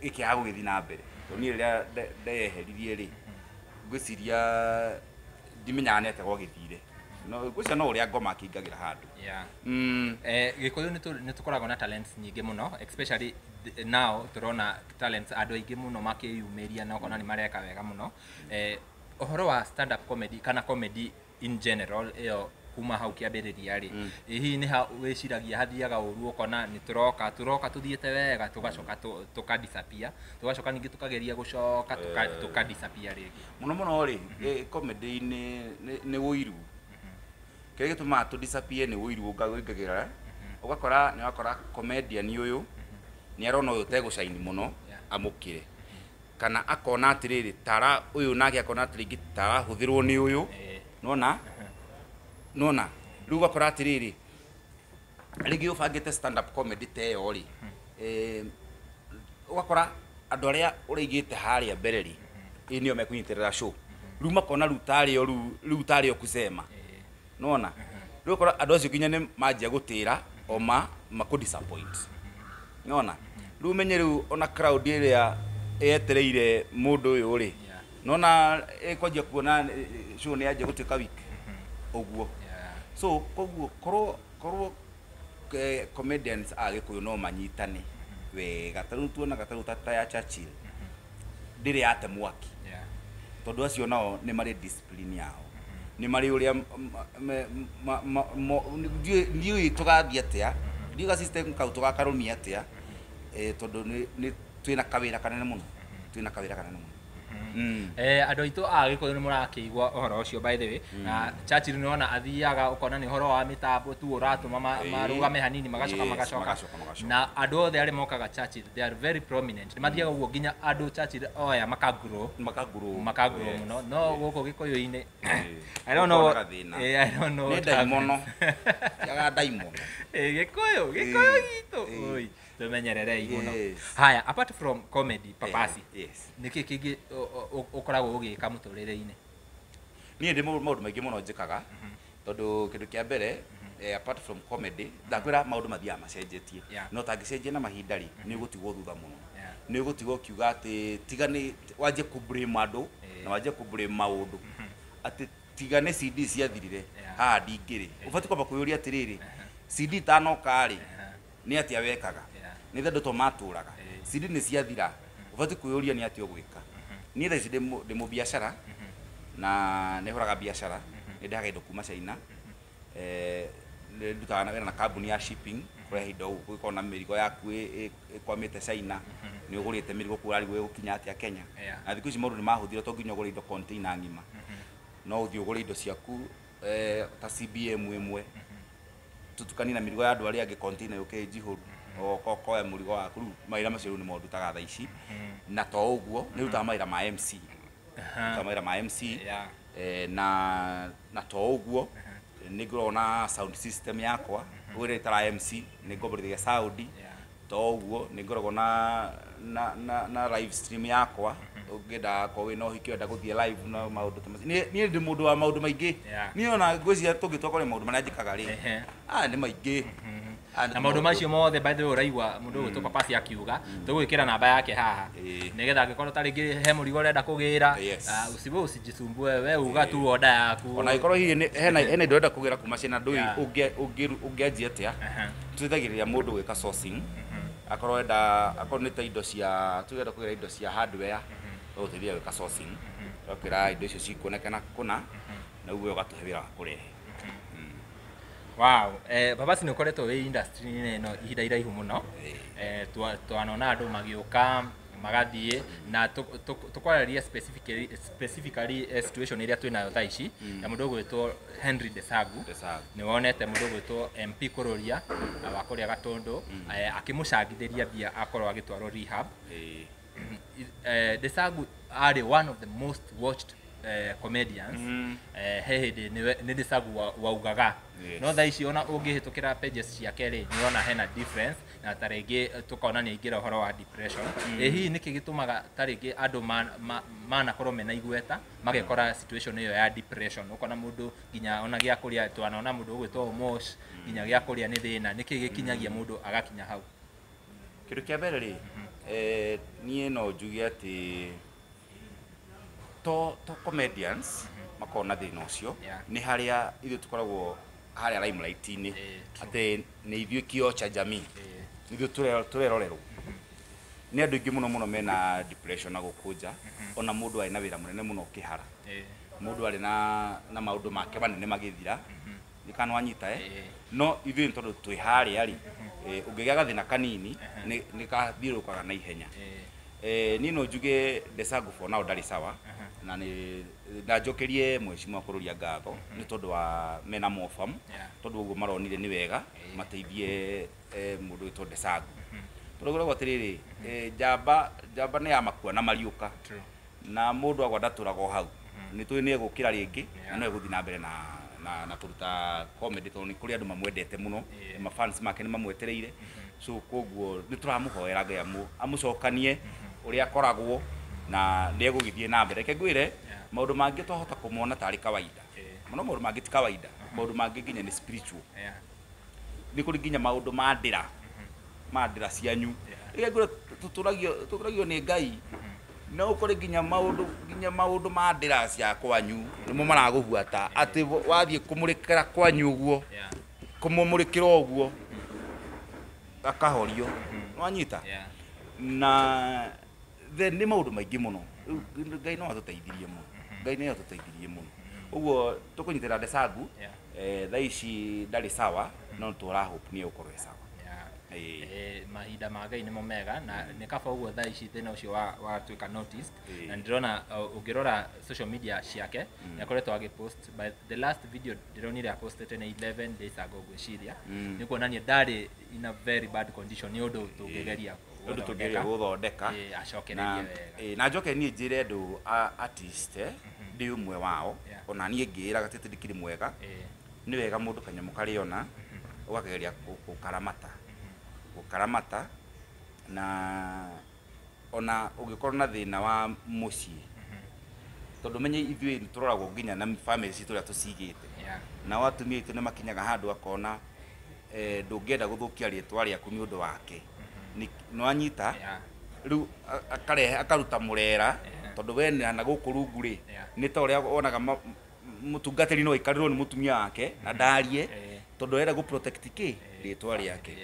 ĩkĩaga gũgĩthiĩ na mbere, tondũ niĩ rĩrĩa ndeyeheririe rĩ, ngwĩciria ndimenyaga nĩ atĩa gwagĩthire, no ngwĩciria no ũrĩa ngoma akĩingagĩra handũ. Gĩkũyũ nĩ tũkoragwo na talents nyingĩ mũno, especially now tũrona talents andũ aingĩ mũno makĩyumĩria na ũkona nĩ mareka wega mũno. Ũhoro wa stand up comedy kana comedy in general ĩyo kuma hau kĩambĩrĩria rĩ, ĩ hihi nĩ ha wĩciragia hathiaga ũru, ũkona nĩ tũroka tũthiĩte wega, tũgacoka tũka disappear, tũgacoka ningĩ tũkageria gũcoka tũka disappear rĩngĩ? Mũno mũno rĩ, comedy-inĩ nĩ ũiru. Kĩrĩa gĩtũmaga tũ disappear nĩ ũiru ũingagĩra, ũgakora nĩ wakora comedian ũyũ nĩ arona ũyũ tegũcaini mũno amũkĩre, kana akona atĩrĩrĩ tara ũyũ, nake akona atĩrĩngĩ tarahũthĩrwo nĩ ũyũ. Nona rĩu ũgakora atĩrĩrĩ, rĩngĩ ũbangĩte stand up comedy ta ĩyo rĩ, ũgakora andũ arĩa ũraigĩte harĩa mbere rĩ, ĩ nĩo mekũnyitĩrĩra show, rĩu makona rĩu tarĩo rĩu tarĩo kusema. Nona rĩu ũkora andũ acio nginya nĩ manjia gũtĩra o ma makũ disappoint. Nona rĩu ũmenye rĩu ona crowd ĩrĩa yetereire mũndũ ũyũ rĩ, nona ĩkwanjia kuona show nĩ yanjia gũtuĩka weak ũguo. So koguo korwo comedians a Gĩkũyũ no manyitane wega, ta rĩu tuonaga ta rĩu ta ya Churchill ndĩrĩ yate mwaki, tondũ acio nao nĩ marĩ discipline yao, nĩ marĩ ũrĩa ndiũĩ tũgathiĩ atĩa. Ndiga system kau tũgakarũmia atĩa, tondũ nĩ twĩna kawĩra kanene mũno, twĩna kawĩra kanene mũno. Andũ aitũ a Gĩkũyũ nĩ mũrakĩigua ũhoro ũcio, by the way, na Churchill nĩ wona athiaga ũkona nĩ ũhoro wa mĩtambo tu ũratũma marũgame hanini, magacoka, magacoka. Magacoka, magacoka. Na andũ othe arĩa mokaga Churchill, they are very prominent, nĩ mathiaga ũguo nginya andũ Churchill oya makagrow. Makagrow. Makagrow mũno, no gũkũ Gĩkũyũ-inĩ, I don't know. Ũkonaga thĩna. I don't know nĩ what ndaimono happens. Tiaga ndaimono. Gĩkũyũ gitũ. Oi, tũmenyererei mũno. Haya, apart from comedy, Papasi, nĩkĩ kĩngĩ ũkoragwo ũgĩka mũtũrĩre-inĩ? Niĩ ndĩ maũndũ maingĩ mũno njĩkaga, tondũ kĩndũ kĩa mbere, apart from comedy, ndakwĩra maũndũ mathiaga macenjetie. No tangĩcenjia na mahinda rĩ, nĩ ũgũtigwo thutha mũno. Nĩ ũgũtigwo ũkiuga atĩ tiga nĩ wanjie kũ blame andũ na wanjie kũ blame maũndũ atĩ tiga nĩ CD ciathirire haha ndingĩrĩ. Ũbatiĩ kwamba kwĩyũria atĩrĩrĩ, CD tanoka rĩ, nĩ atĩa wekaga? Nĩ tondũ to matũraga. CD nĩ ciathira, ũbatiĩ kwĩyũria nĩ atĩa ũgwĩka. Niĩ thaa ici ndĩ mũbiacara na nĩ hũraga biacara, nĩ ndehaga indo kuma China, nĩ ndutaga wĩra na kambuni ya shipping, kũrehe indo gũkũ. Gũkorwo na mĩrigo yaku ĩkwamĩte China, nĩ ũgũrĩte mĩrigo kũu, ũrarigwo ĩgũkinya atĩa Kenya. Na thikũ ici maũndũ nĩ mahũthire, to nginya ũgũre indo container ng'ima, no ũthiĩ ũgũre indo ciaku, ta CBM ĩmwe, tũtukanie na mĩrigo ya andũ arĩa angĩ, container yũke ĩ njihũru, ũgoka ũkoya mũrigo waku. Rĩu mawĩra macio rĩu nĩmo ndutaga thaa ici. Na to ũguo, nĩ ndutaga mawĩra ma MC, ndutaga mawĩra ma MC. Na to ũguo, nĩ ngoragwo na sound system yakwa ũrĩa ĩtara MC, nĩ ngomborithagia sound. To ũguo, nĩ ngoragwo na live stream yakwa, ũngĩenda korwo wĩna ũhiki, ũrenda gũthiĩ live na maũndũ ta macio. Niĩ ndĩ mũndũ wa maũndũ maingĩ. Niĩ ona ngwĩciria tũngĩtua kwaria maũndũ marĩa njĩkaga rĩ, aya nĩ maingĩ. Aya nĩ Na maũndũ macio mothe, by the way, ũraigua mũndũ ũgwĩtwo Papasi akiuga, tũgwĩkĩra namba yake haha, nĩgetha angĩkorwo ta rĩngĩ he mũrigo ũrenda kũgĩra, usiwe usijisumbue, we uga tu order yaku. Ona angĩkorwo hihi hena indo ũrenda kũgĩra kuma China, ndũĩ ũngĩanjia atĩa, tũteithagĩrĩria mũndũ gwĩka sourcing. Akorwo enda, akorwo nĩ ta indo cia tũrenda kũgĩra, indo cia hardware, tũgũteithia gwĩka sourcing, tũgakwĩra indo icio cikuonekana kũna, na ũguo ũgatũhe wĩra wa kũrehe. Wow, Papasi, nĩ ũkoretwo wĩ industry-inĩ ĩno ihinda iraihu mũno. Twanona andũ magĩũka magathiĩ, na tũkwarĩria specifically situation ĩrĩa twĩnayo thaa ici ya mũndũ ũgwĩtwo Henry Desagu. Desagu. Nĩ wonete mũndũ ũgwĩtwo MP Kũrũria wa kũrĩa Gatũndũ, akĩmũcangithĩria mbia akorwo agĩtwarwo rehab. Desagu arĩ one of the most watched comedians. He hĩndĩ nĩ Desagu waugaga. No thaa ici ona ũngĩhĩtũkĩra pages ciake rĩ, nĩ ũrona hena difference, na ta rĩngĩ tũkona nĩ aingĩra ũhoro wa depression. Ĩ hihi nĩkĩ gĩtũmaga ta rĩngĩ andũ manakorwo mena igweta magekora situation ĩyo ya depression, ũkona mũndũ nginya ona gĩa kũrĩa, twanona mũndũ ũgwĩtwo Omosh, nginya gĩa kũrĩa nĩ thĩna? Nĩkĩ gĩkinyagia mũndũ agakinya hau? Kĩndũ kĩa mbere rĩ, niĩ no njuge atĩ to comedians makoragwo na thĩna ũcio. Nĩ harĩa ithuĩ tũkoragwo harĩa limelight-inĩ, atĩ nĩ ithuĩ kioo cha jamii, ithuĩ tũrerorerwo nĩ andũ aingĩ mũno mũno mena depression na gũkũ nja. Ona mũndũ arĩ na wĩra mũnene mũno kĩhara, mũndũ arĩ na maũndũ make manene magĩthira, nĩ kana wanyita, eh? No ithuĩ nĩ tondũ twĩ harĩa rĩ, ũngĩgĩa gathĩna kanini nĩ kathiũrũrũkaga na ihenya. Niĩ no njuge Desagu for now ndarĩ sawa, na nĩ ndanjokerie mheshimiwa Kũrũria ngatho nĩ tondũ wa mena Mofam, tondũ ũguo maronire nĩ wega mateithie mũndũ wĩtwo Desagu, tondũ ngoragwo atĩrĩrĩ, njamba nĩ ya makua na mariũka. Na mũndũ agwa ndatũraga o hau, nĩ tũĩ nĩ egũkĩra rĩngĩ na no egũthiĩ na mbere na kũruta comedy, tondũ nĩ kũrĩ andũ mamwendete mũno. Mafans make nĩ mamwetereire, so koguo nĩ tũramũhoera Ngai amũcokanie ũrĩa akoragwo na nĩ egũgĩthiĩ na mbere. Reke ngwĩre, maũndũ mangĩ twahota kũmona tarĩ kawaida, no maũndũ mangĩ ti kawaida, maũndũ mangĩ nginya nĩ spiritual. Nĩ kũrĩ nginya maũndũ ma ndĩra, ma ndĩra cianyu. Reke ngwĩre, tũtũragio nĩ Ngai, no ũkore nginya maũndũ ma ndĩra cia kwanyu nĩmo maragũbuata, atĩ wathiĩ kũmũrĩkĩra kwanyu ũguo, kũmũmũrĩkĩra ũguo akahorio, wanyita? Na then nĩ maũndũ maingĩ mũno. Rĩu Ngai no atũteithirie mũno, Ngai no atũteithirie mũno. Ũguo tũkũnyitĩra Desagu. Thaa ici ndarĩ sawa, no tũra hope nĩ egũkorwo e sawa. Mahinda ma Ngai nĩmo mega na nĩ kaba ũguo thaa ici thĩna ũcio watuĩka noticed. Na ndĩrona ũngĩrora social media ciake nĩ akoretwo agĩpost. By the last video ndĩronire apostete nĩ 11 days ago ngwĩciria, nĩ kuonania ndarĩ in a very bad condition, nĩ ũndũ tũngĩgeria ũndũ tũngĩgeria gũthondeka acokererie wega. Na njoke niĩ njĩre andũ a artist, ndĩ ũmwe wao, ona niĩ ngĩĩraga atĩ ndikĩrĩ mwega. Nĩ wega mũndũ kanyamũ karĩona ũgakegeria gũkaramata na ona ũngĩkorwo na thĩna wa mũciĩ, tondũ menye ithuĩ nĩ tũroragwo nginya na family citũ ũrĩa tũcigĩte. Nao atumia aitũ nĩ makinyaga handũ akona ndũngĩenda gũthũkia rĩtwa rĩaku nĩ ũndũ wake, nĩwanyita rĩu akarehe akaruta mũrera, tondũ we na gũkũ rungu rĩ nĩ ta ũrĩa wonaga mũtungatĩri no aikarĩrwo nĩ mũtumia wake na ndarie, tondũ arenda gũ protect kĩ rĩtwa rĩake.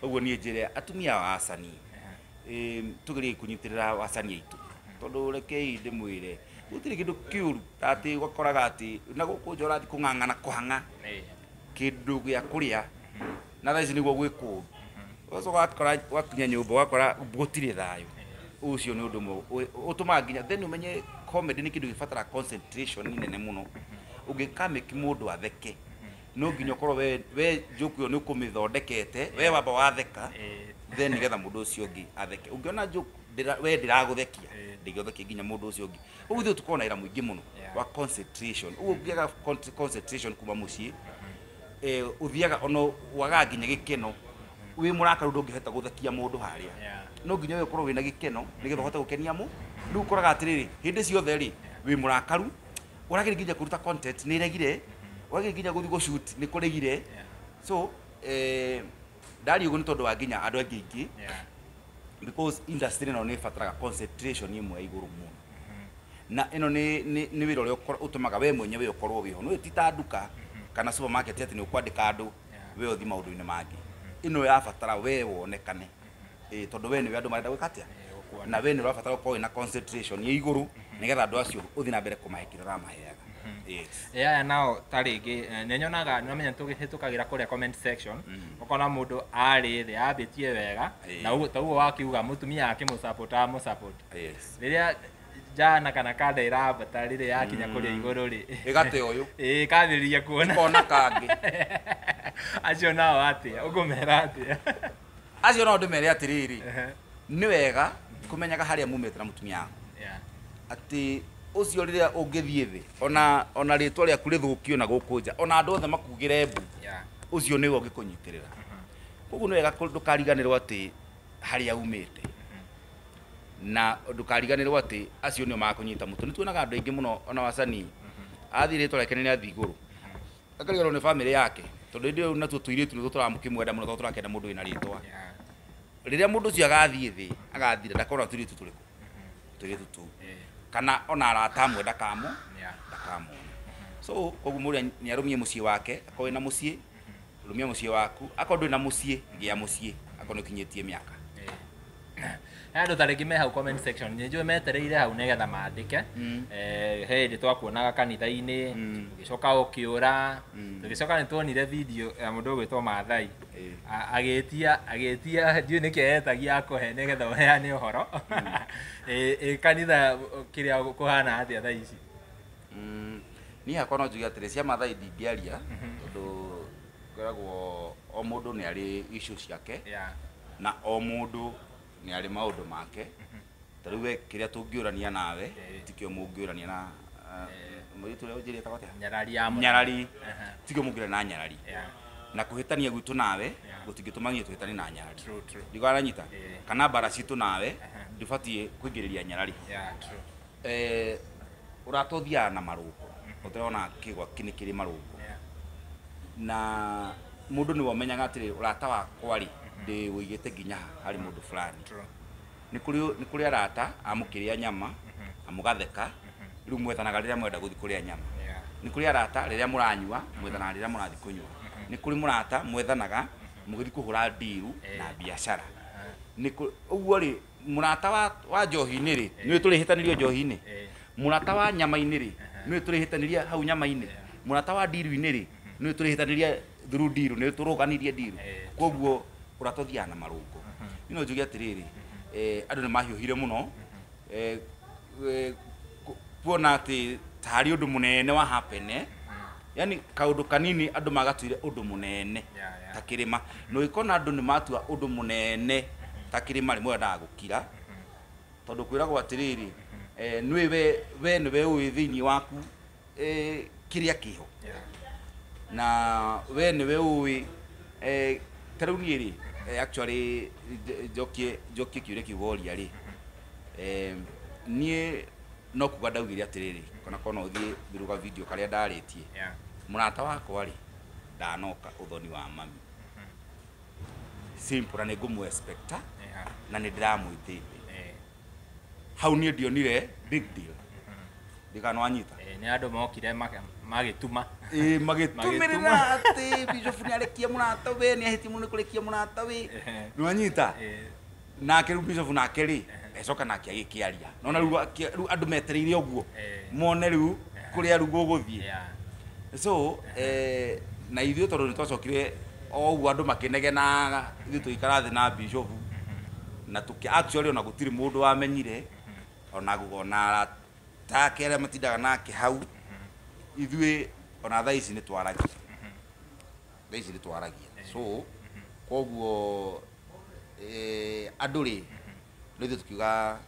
Ũguo niĩ njĩre atumia a acani tugerie kũnyitĩrĩra acani aitũ, tondũ rekei ndĩmwĩre gũtirĩ kĩndũ kĩũru atĩ ũgakoraga atĩ na gũkũ nja ũrathiĩ kũng'ang'ana kũhang'a kĩndũ gĩa kũrĩa na thaa ici nĩguo gwĩ kũũru, ũgacoka ũgakora wakinya nyũmba ũgakora gũtirĩ thayũ. Ũcio nĩ ũndũ ũmwe ũtũmaga nginya then ũmenye comedy nĩ kĩndũ gĩbataraga concentration nene mũno. Ũngĩkamĩki mũndũ atheke no nginya ũkorwo we joke ĩyo nĩ ũkũmĩthondekete we wamba watheka, then nĩgetha mũndũ ũcio ũngĩ atheke. Ũngĩona joke we ndĩragũthekia ndĩgĩothekie nginya mũndũ ũcio ũngĩ. Ũguo ithuĩ tũkoragwo na wĩra mũingĩ mũno wa concentration. Ũguo ũngĩaga concentration kuma mũciĩ, ũthiaga ona wagaga nginya gĩkeno, wĩ mũrakaru ndũngĩhota gũthekia mũndũ harĩa. No nginya we ũkorwo wĩna gĩkeno nĩgetha ũhote gũkenia mũ. Rĩu ũkoraga atĩrĩrĩ, hĩndĩ ciothe rĩ wĩ mũrakaru, ũrageria nginya kũruta content nĩ ĩregire, ũrageria nginya gũthiĩ gũ-shoot nĩ kũregire. So ndaria ũguo nĩ tondũ wa nginya andũ angĩ aingĩ, because industry ĩno nĩ ĩbataraga concentration ĩmwe ya igũrũ mũno, na ĩno nĩ wĩra ũrĩa ũtũmaga we mwenyewe ũkorwo wĩho. Nĩ ti ta nduka kana supermarket atĩ nĩ ũkwandĩka andũ we ũthiĩ maũndũ-inĩ mangĩ. Ĩno yabatara we wonekane, tondũ we nĩwe andũ marenda gwĩka atĩa, na we nĩ ũrabatara ũkorwo wĩna concentration ya igũrũ nĩgetha andũ acio ũthiĩ na mbere kũmahe kĩrĩa ũramaheaga. Yes. Aya nao ta rĩngĩ nĩ nyonaga nĩ tũhĩtũkagĩra kũrĩa comment section, ũkona mũndũ arĩ thĩ ambĩtie wega na ũguo ta ũguo wakiuga mũtumia akĩmũsupport amũsupport. Rĩrĩa njana kana kanda ĩrambata rĩrĩa yakinya kũrĩa igũrũ rĩ, ĩgate ũyũ. Kambĩrĩria kuona kona kangĩ. Acio nao atĩa ũkũmera atĩa? Acio nao ndĩmere atĩrĩrĩ, nĩ wega kũmenyaga harĩa mumĩte na mũtumia waku, atĩ ũcio rĩrĩa ũngĩthiĩ thĩ ona rĩtwa rĩaku rĩthũkio na gũkũ nja, ona andũ othe makugĩre mbu, ũcio nĩwe ũngĩkũnyitĩrĩra. Koguo nĩ wega ndũkariganĩrwo atĩ harĩa umĩte, na ndũkariganĩrwo atĩ acio nĩo makũnyita mũtwe. Nĩ tuonaga andũ aingĩ mũno ona wacanii athiĩ rĩtwa rĩake nĩ rĩathiĩ igũrũ, akariganĩrwo nĩ bamĩrĩ yake, tondũ hĩndĩ ĩyo natuo tũirĩtu nĩtuo tũramũkĩmwenda mũno, tondũ tũrakĩenda mũndũ wĩna rĩtwa. Rĩrĩa mũndũ ũcio agathiĩ thĩ agathira, ndakona tũirĩtu tũrĩkũ, tũirĩtu tũu, kana ona arata amwe ndakamona. So koguo mũrĩa nĩ arũmie mũciĩ wake, akorwo wĩna mũciĩ rũmia mũciĩ waku, akorwo ndũrĩ na mũciĩ gĩa mũciĩ, akorwo nĩ ũkinyĩtie mĩaka. Andũ ta rĩngĩ me hau comment section nĩ njũĩ metereire hau nĩgetha mandĩke. He hĩndĩ twakuonaga kanitha-inĩ, ũgĩcoka ũkĩũra, tũgĩcoka nĩ tuonire video ya mũndũ ũgwĩtwo Maathai agĩtia ndiũĩ nĩkĩ etagia akũhe nĩgetha ũheane ũhoro. Kanitha kĩrĩa kũhana atĩa thaa ici? Niĩ hakwa no njuge atĩrĩ, cia Maathai ndingĩaria tondũ ngoragwo o mũndũ nĩ arĩ issue ciake, na o mũndũ nĩ arĩ maũndũ make. Ta rĩu we kĩrĩa tũngĩũrania nawe tikĩo mũngĩũrania na mũirĩtu ũrĩa ũnjĩrĩte atĩa? Nyarari ya mũrata. Nyarari. Tikĩo mũngĩũrania na Nyarari. Na kũhĩtania gwitũ nawe gũtingĩtũma nginya tũhĩtanie na Nyarari. Ndikwaranyita? Kana mbara citũ nawe ndũbatiĩ kũingĩrĩria Nyarari. Ũrata ũthiaga na marũngo. Ũtĩrona kĩgwa nĩ kĩrĩ marũngo. Na mũndũ nĩwe ũmenyaga atĩrĩ, ũrata wakwa rĩ ndĩũigĩte nginya harĩ mũndũ fulani. Nĩ kũrĩ arata amũkĩrĩa nyama, amũgatheka, rĩu mwethanaga rĩrĩa mwenda gũthiĩ kũrĩa nyama. Nĩ kũrĩ arata rĩrĩa mũranyua, mwethanaga rĩrĩa mũrathiĩ kũnyua. Nĩ kũrĩ mũrata mwethanaga mũgĩthiĩ kũhũra ndiru na biacara. Ũguo rĩ, mũrata wa njohi-inĩ rĩ, nĩwe tũrĩhĩtanĩrio njohi-inĩ. Mũrata wa nyama-inĩ rĩ, nĩwe tũrĩhĩtanĩria hau nyama-inĩ. Mũrata wa ndiru-inĩ rĩ, nĩwe tũrĩhĩtanĩria through ndiru, nĩwe tũrũganirie ndiru. Koguo Ũrata ũthiaga na marũngo. Niĩ no njuge atĩrĩrĩ, andũ nĩ mahiũhire mũno, kuona atĩ tarĩ ũndũ mũnene wa happen, yani kaũndũ kanini andũ magatuire ũndũ mũnene ta kĩrĩma. Na ũgĩkona andũ nĩ matua ũndũ mũnene ta kĩrĩma, rĩmwe wendaga gũkira, tondũ kwĩragwo atĩrĩrĩ, nĩwe we nĩwe ũĩ thĩinĩ waku kĩrĩa kĩho, na we nĩwe ũĩ. Ta rĩu niĩ rĩ, actually njokie kĩũria kĩu woria rĩ, niĩ no kuga ndaugire atĩrĩrĩ, kana korwo no ũthiĩ through ga video karĩa ndarĩtie, mũrata wakwa rĩ, ndanoka ũthoni wa mami, simple, na nĩ ngũmũ expecta na nĩ ndĩramwĩtĩte. Hau niĩ ndionire big deal, ndikana wanyita. Nĩ andũ mokire magĩtuma. Ĩ, magĩtũmĩrĩra atĩ Bishop nĩ arekia mũrata we, nĩ ahĩtie mũno nĩ kũrekia mũrata we, nĩ wanyita. Nake rĩu Bishop nake rĩ, ecoka nake agĩkĩaria, nona rĩu rĩu andũ metereire ũguo mone rĩu kũrĩa rĩu gũgũthiĩ. So na ithuĩ tondũ nĩ twacokire o ũguo andũ makĩnegenaga, ithuĩ tũgĩikara thĩ na Bishop na tũkĩ actually ona gũtirĩ mũndũ wamenyire, ona arata ake arĩa matindaga nake hau, ithuĩ ona thaa ici nĩ twaragia, thaa ici nĩ twaragia. So koguo andũ rĩ, nĩ ithuĩ tukiuga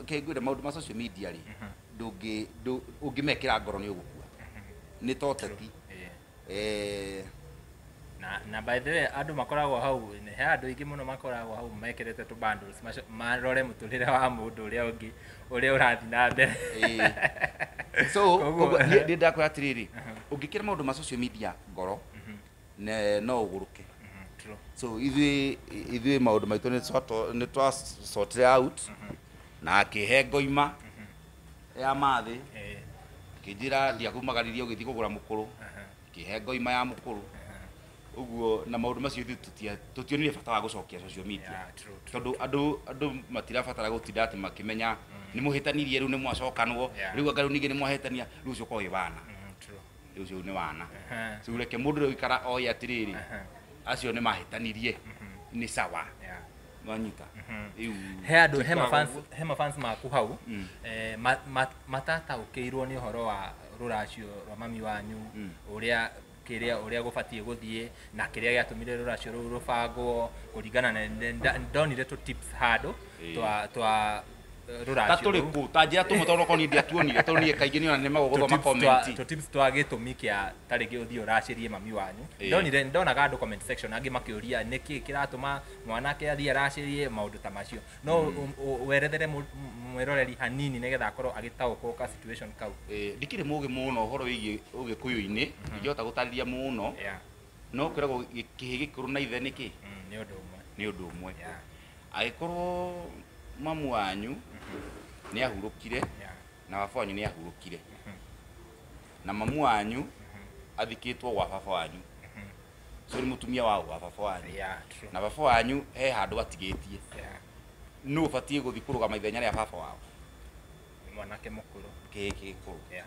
kĩngwĩre maũndũ ma social media rĩ, ndũngĩ ũngĩmekĩra ngoro nĩ ũgũkua, nĩ ta ũteti. Na by the way, andũ makoragwo hau, he andũ aingĩ mũno makoragwo hau mekĩrĩte tũ bundles marore mũtũrĩre wa mũndũ ũrĩa ũngĩ ũrĩa ũrathiĩ na mbere. So koguo niĩ ndakwĩra atĩrĩrĩ, ũngĩkĩra maũndũ ma social media ngoro no ũgũrũke. So ithuĩ maũndũ maitũ nĩ twa sorted out, na akĩhe ngoima ya mathĩ, akĩnjĩra ndiakumagaririe ũgĩthiĩ kũgũra mũkũrũ, akĩhe ngoima ya mũkũrũ ũguo. Na maũndũ macio ithuĩ tũtionire bata wa gũcokia social media, tondũ andũ matirabatara gũtinda atĩ makĩmenya nĩ mũhĩtanirie, rĩu nĩ mwacokanwo, rĩu anga rĩu ningĩ nĩ mwahĩtania, rĩu ũcio ũkorwo wĩ wana, rĩu ũcio nĩ wana. So reke mũndũ ũrĩa ũikara oĩ atĩrĩrĩ, acio nĩ mahĩtanirie, nĩ sawa, nwanyita. He andũ, he mafans maku hau matataũkĩirwo nĩ ũhoro wa rũracio rwa mami wanyu, ũrĩa kĩrĩa ũrĩa gũbatiĩ gũthiĩ na kĩrĩa gĩatũmire rũracio rũu rũbangwo kũringana na ndonire tũ tips handũ twa rũracio ta tũrĩkũ, ta njĩra tũmwe, tondũ okorwo niĩ ndiatuonire, tondũ niĩ kaingĩ nĩona nĩmagwo gũthoma comment, tũ tips twa gĩtũmi kĩa ta rĩngĩ ũthiĩ ũracĩrie mami wanyu. Ndonire ndonaga andũ comment section angĩ makĩũria nĩkĩ kĩratũma mwanake athiĩ aracĩrie maũndũ ta macio. No werethere mwĩroreri hanini nĩgetha akorwo agĩtaũkwo ka situation kau. Ndikĩrĩ mũgĩ mũno ũhoro wĩgiĩ ũgĩkũyũ-inĩ, ndingĩhota gũtarĩria mũno, no kwĩragwo kĩhĩ gĩkũrũ na ithe nĩkĩ nĩ ũndũ ũmwe, nĩ ũndũ ũmwe. Angĩkorwo mamu wanyu nĩ ahurũkire na baba wanyu nĩ ahurũkire, na mamu wanyu athikĩtwo gwa baba wanyu, so nĩ mũtumia wa gwa baba wanyu, na baba wanyu he handũ atigĩtie, nũ ũbatiĩ gũthiĩ kũrũgama ithenya rĩa baba wao? Nĩ mwanake mũkũrũ, kĩhĩ gĩkũrũ.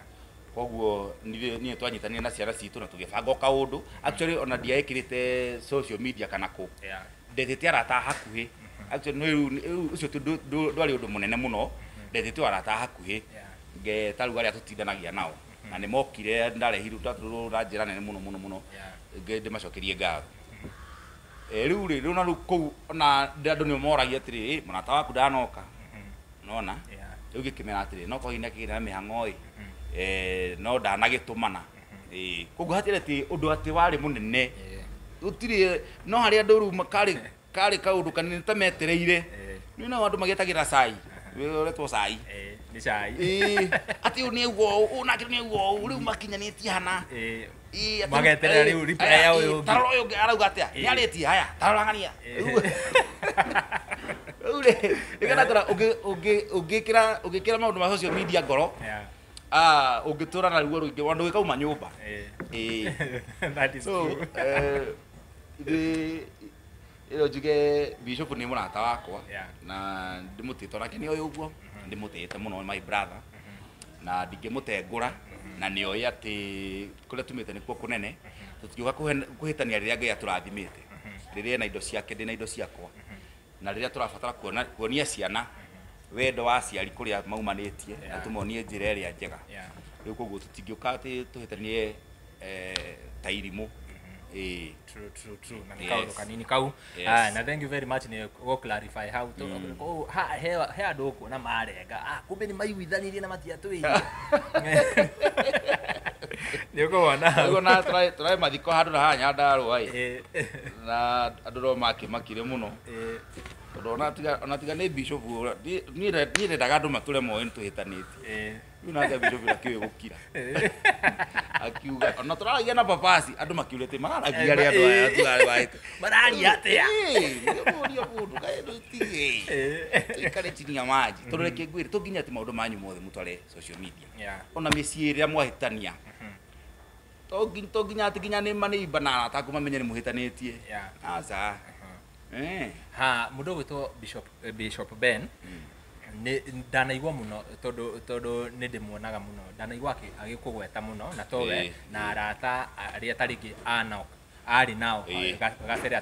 Koguo niĩ twanyitanire na ciana citũ na tũgĩbanga kaũndũ. Actually ona ndiaĩkĩrĩte social media kana kũ, ndetĩte arata hakuhĩ. Actually rĩu ũcio ndwarĩ ũndũ mũnene mũno, ndetĩte arata hakuhĩ ngeta rĩu arĩa tũtindanagia nao, na nĩ mokire, ndarehirwo ndatũrwo na njĩra nene mũno mũno mũno, ndĩmacokerie ngatho. Rĩu rĩ, rĩu na rĩu kũu ona andũ nĩ moragia atĩrĩrĩ, mũrata waku ndanoka, nona rĩu ngĩkĩmera atĩrĩrĩ, no korwo kĩgĩna na mĩhang'o ĩ, no ndanagĩtũmana. Koguo hatirĩ atĩ ũndũ atĩ warĩ mũnene, gũtirĩ, no harĩa andũ rĩu karĩ kaũndũ kanini ta metereire. Nĩ no andũ magĩtagĩra cai, ũretwo cai, nĩ cai, atĩ ũyũ nĩ auga ũũ, nake nĩ auga ũũ, rĩu makinyanĩtie hana, mageterera rĩu reply ya ũyũ ũngĩ, tarora ũyũ ũngĩ arauga atĩa, nĩ arĩtie, haya tarora ng'ania. Rĩu rĩ, nĩgetha ũngĩkĩra maũndũ ma social media ngoro, ũngĩtũra na ruo rũingĩ, ona ndũgĩkauma nyũmba. That is So true. Ĩno njuge Bishop nĩ mũrata wakwa, na ndĩmũtĩte onake nĩ oĩ ũguo, ndĩmũtĩte mũno, my brother, na ndingĩmũtengũra, na nĩ oĩ atĩ kũrĩa tumĩte nĩkuo kũnene, tũtingĩũka kũhĩtania rĩrĩa Ngai atũrathimĩte. Rĩrĩa ena indo ciake ndĩna indo ciakwa. Na rĩrĩa tũrabatara kuonia ciana wendo wa aciari kũrĩa maumanĩtie na tũmonie njĩra ĩrĩa njega. Rĩu koguo tũtingĩũka atĩ tũhĩtanie ta irimũ. True, true, true. Na nĩ kaũndũ kanini kau. Na thank you very much nĩ gũ clarify hau. He andũ ũkuona marenga. Kumbe nĩ maiguithanirie na matiatwĩire. Nĩ ũkũmona hau. Ũguo na tũraĩ mathiko handũ na haha Nyandarũa ĩ. Na andũ no makĩmakire mũno. Tondũ ona tiga nĩ bishop niĩ ndendaga andũ matũre moĩ nĩ tũhĩtanĩtie. Rĩu nake bishop ndakĩũĩ gũkira. Akiuga ona tũraragia na papasi andũ makiurĩte mararagia arĩa andũ aya tugarĩ wahĩte. Mararia atĩa? Nĩũria mũndũ kaĩ ndũtige. Tũikare chini ya maji. Tondũ reke ngwĩre to nginya atĩ maũndũ manyu mothe mũtware social media. Ona mĩciĩ ĩrĩa mwahĩtania. To nginya atĩ nginya nĩ maneiba na arata aku mamenye nĩ mũhĩtanĩtie. Aca. Ha mũndũ ũgwĩtwo Bishop Ben nĩ ndanaigua mũno tondũ nĩ ndĩmuonaga mũno ndanaigua agĩkũgweta mũno na towe na arata arĩa ta rĩngĩ arĩ nao gabere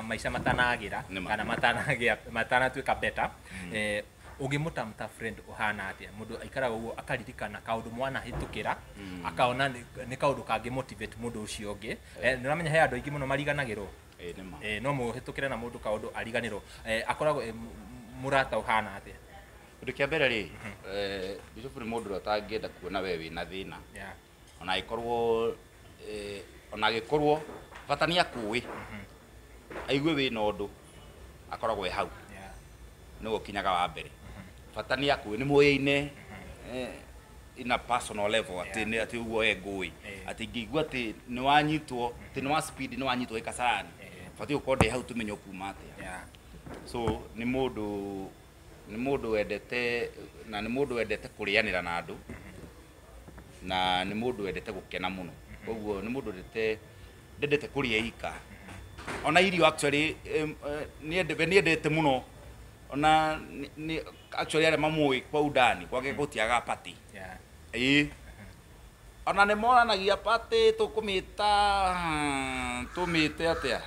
maica matanagĩra kana matanatuĩka better. Ũngĩmũtamta friend ũhana atĩa mũndũ aikaraga ũguo akaririkana kaũndũ mwanahĩtũkĩra akaona nĩ kaũndũ kangĩ motivate mũndũ ũcio ũngĩ. Nĩ ũramenya he andũ aingĩ mũno mariganagĩrwo. No mũhĩtũkĩre na mũndũ kaũndũ ariganĩrwo. Akoragwo mũrata ũhana atĩa? Ũndũ kĩa mbere rĩ, Bishop nĩ mũndũ ũrĩa ũtangĩenda kuona we wĩna thĩna. Ona angĩkorwo bata nĩ akũĩ aigue wĩna ũndũ akoragwo e hau. Nĩwe ũkinyaga wa mbere. Bata nĩ akũĩ nĩ mũyaine in a personal level atĩ nĩ atĩ ũguo we ngũĩ atĩ ingĩigua atĩ nĩ wanyitwo atĩ nĩ wa speed nĩ wanyitwo wĩ Kasarani batiĩ gũkorwo ndĩ hau tũmenye ũkuma atĩa. So nĩ mũndũ wendete na nĩ mũndũ wendete kũrĩanĩra na andũ na nĩ mũndũ wendete gũkena mũno. Koguo nĩ mũndũ ndendete kũrĩa ika. Ona irio actually nĩ endete mũno. Ona actually arĩa mamũĩ kwa undani gwake gũtiagaga party. Ona nĩ moranagia party tũkũmĩta tũmĩte atĩa?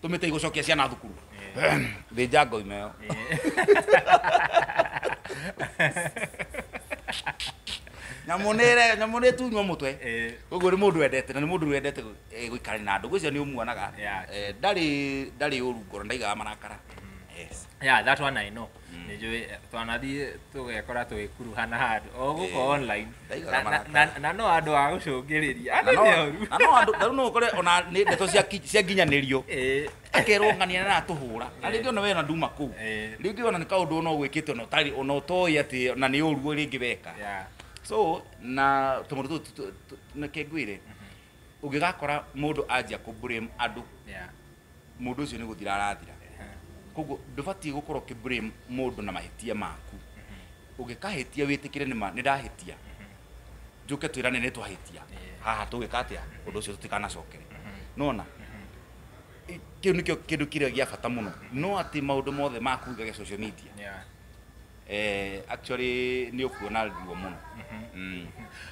Tũmĩte igũcokia ciana thukuru. Thĩnja ngoima ĩyo. Nyamũ nĩ ĩtunywo mũtwe. Koguo nĩ mũndũ wendete na nĩ mũndũ wendete gũikara na andũ. Gwĩciria nĩ ũmuonaga. Ndarĩ ũru ngoro, ndaigaga marakara. Yes. Yeah, that one I know. Nĩnjũĩ twanathiĩ tũgekora tũgĩkuruhana handũ o gũkũ online. Na no andũ a gũcũngĩrĩria. Andũ nĩ oru. Na no andũ rĩu no ũkore ona nĩ ndeto cia nginyanĩrio. Akerwo ng'ania na atũhũra. Na rĩngĩ ona we ona nduma kũu. Rĩngĩ ona nĩ kaũndũ ona ũgwĩkĩte ona ũtarĩ ona ũtoĩ atĩ ona nĩ ũru rĩngĩ weka. So na tũmũndũ tũtũ nĩkĩ ngwĩre ũngĩgakora mũndũ anjia kũ blame andũ mũndũ ũcio nĩ gũthira arathira. Koguo ndũbatiĩ gũkorwo ũkĩ blame mũndũ na mahĩtia maku. Ũngĩkahĩtia wĩtĩkĩre nĩma nĩ ndahĩtia. Njũke twĩrane nĩ twahĩtia. Haha tũgĩka atĩa ũndũ ũcio tũtikanacokere. Nona kĩu nĩkĩo kĩndũ kĩrĩa gĩa bata mũno. No atĩ maũndũ mothe maku ũigage social media. Actually nĩ ũkuona ruo mũno.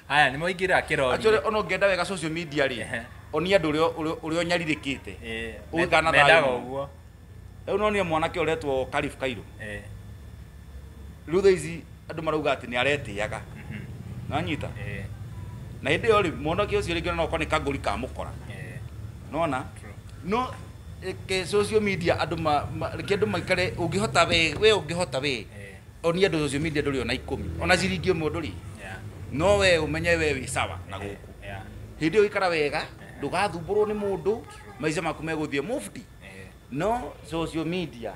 Haya nĩ mwaingĩra kĩrori. Actually ona ũngĩenda wega social media rĩ, onia andũ ũrĩa ũnyarirĩkĩte. Ũgĩkana thayũ ũguo. Rĩu no nĩ mwanake ũretwo Karif Kairo. Rĩu thaa ici andũ marauga atĩ nĩ aretĩaga. Nanyita? Na hĩndĩ ĩyo rĩ, mwanake ũcio rĩngĩ no okorwo nĩ kangũri ka mũkora. Nona? No ke social media andũ reke andũ maikare ũngĩhota we ũngĩhota we. Onia andũ social media ndũrĩ ona 10. Ona ciringi ĩmwe ndũrĩ. No we ũmenye we wĩ sawa na gũkũ. Hĩndĩ ĩyo ikara wega, ndũgathumbũrwo nĩ mũndũ, maica maku megũthiĩ mufti. No social media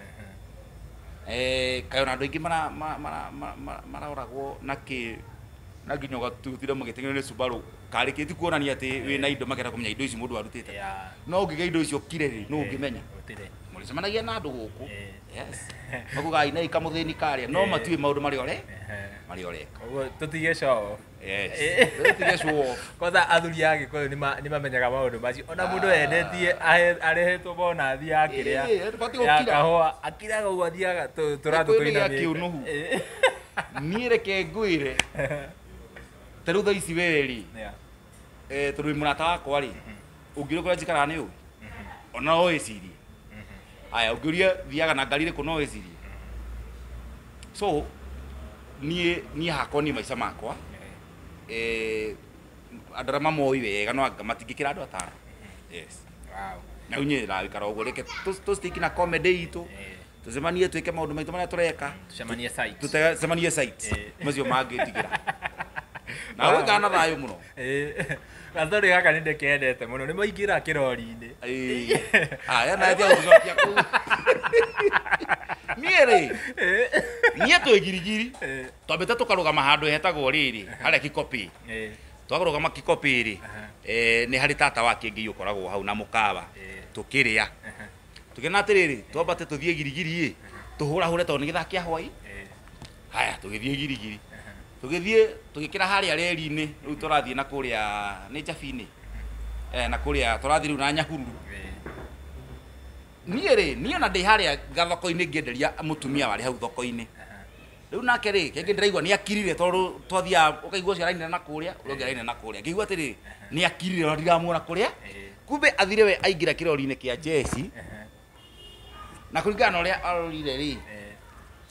kaĩ ona andũ aingĩ maroragwo na kĩ na nginya ũgatutire magĩteng'erio nĩ Subaru karĩkĩtie kuonania atĩ wĩna indo makĩenda kũmenya indo ici mũndũ arutĩte. No ũngĩgĩa indo icio kire rĩ, nũ ũngĩmenya? Mũrĩcemanagia na andũ gũkũ. Yes. Makugaga inai kamũthĩni karĩa no matiũĩ maũndũ marĩa marĩa ũreka. Ũguo tũtige show off. Yes. Tũtige show off. Kwanza athuri a Gĩkũyũ nĩ mamenyaga maũndũ macio. Ona mũndũ endetie arehetwo bonathi ya kĩrĩa ya kahũa akiraga ũguo athiaga tũratũ tũinamĩte. Niĩ reke ngwĩre ta rĩu thaa ici we rĩ, tondũ wĩ mũrata wakwa rĩ, ũngĩũria kũrĩa njikaraga nĩ ũĩ? Ona no wĩcirie. Aya ũngĩũria thiaga na ngari ĩrĩkũ no wĩcirie. So niĩ hakwa niĩ maica makwa andũ arĩa mamoĩ wega no anga matingĩkĩra andũ atano. Yes. Wow. Na rĩu niĩ ndĩraikara ũguo reke tũ stick na comedy itũ. Tũcemanie twĩke maũndũ maitũ marĩa tũreka. Tucemanie site. Tũcemanie site. Macio mangĩtigĩra. Na gwĩkana na thayũ mũno. Gastori gaka nĩ ndĩkendete mũno nĩ maingĩra kĩrori-inĩ. Aya na tia gũcokia kũu. Niĩ rĩ, niĩ twĩ Girigiri twambĩte tũkarũgama handũ hetagwo rĩrĩ harĩa Kikopĩ. Twarũgama Kikopĩ rĩ, nĩ harĩ tata wa Kĩngĩi ũkoragwo hau na mũkawa tũkĩrĩa. Tũkĩona atĩrĩrĩ, twambate tũthiĩ Girigiri ĩ, tũhũrahũre tondũ nĩ gĩthaa kĩa hwaĩ. Haya tũgĩthiĩ Girigiri. Tũgĩthiĩ tũgĩkĩra harĩa reri-inĩ, rĩu tũrathiĩ na kũrĩa nĩ Njabi-inĩ. Na kũrĩa tũrathiĩ rĩu na Nyahururu. Niĩ rĩ, niĩ ona ndĩ harĩa gathoko-inĩ ngĩenderia mũtumia warĩ hau thoko-inĩ. Rĩu nake rĩ, kĩngĩ ndĩraigua nĩ akirire tondũ twathiaga ũkaigua ũcio arainĩra na kũrĩa, ũrĩa ũngĩ arainĩra na kũrĩa. Ngĩigua atĩrĩrĩ, nĩ akirire ona ndiramuona kũrĩa. Kumbe athire we aingĩra kĩrori-inĩ kĩa jeci. Na kũringana na ũrĩa arorire rĩ,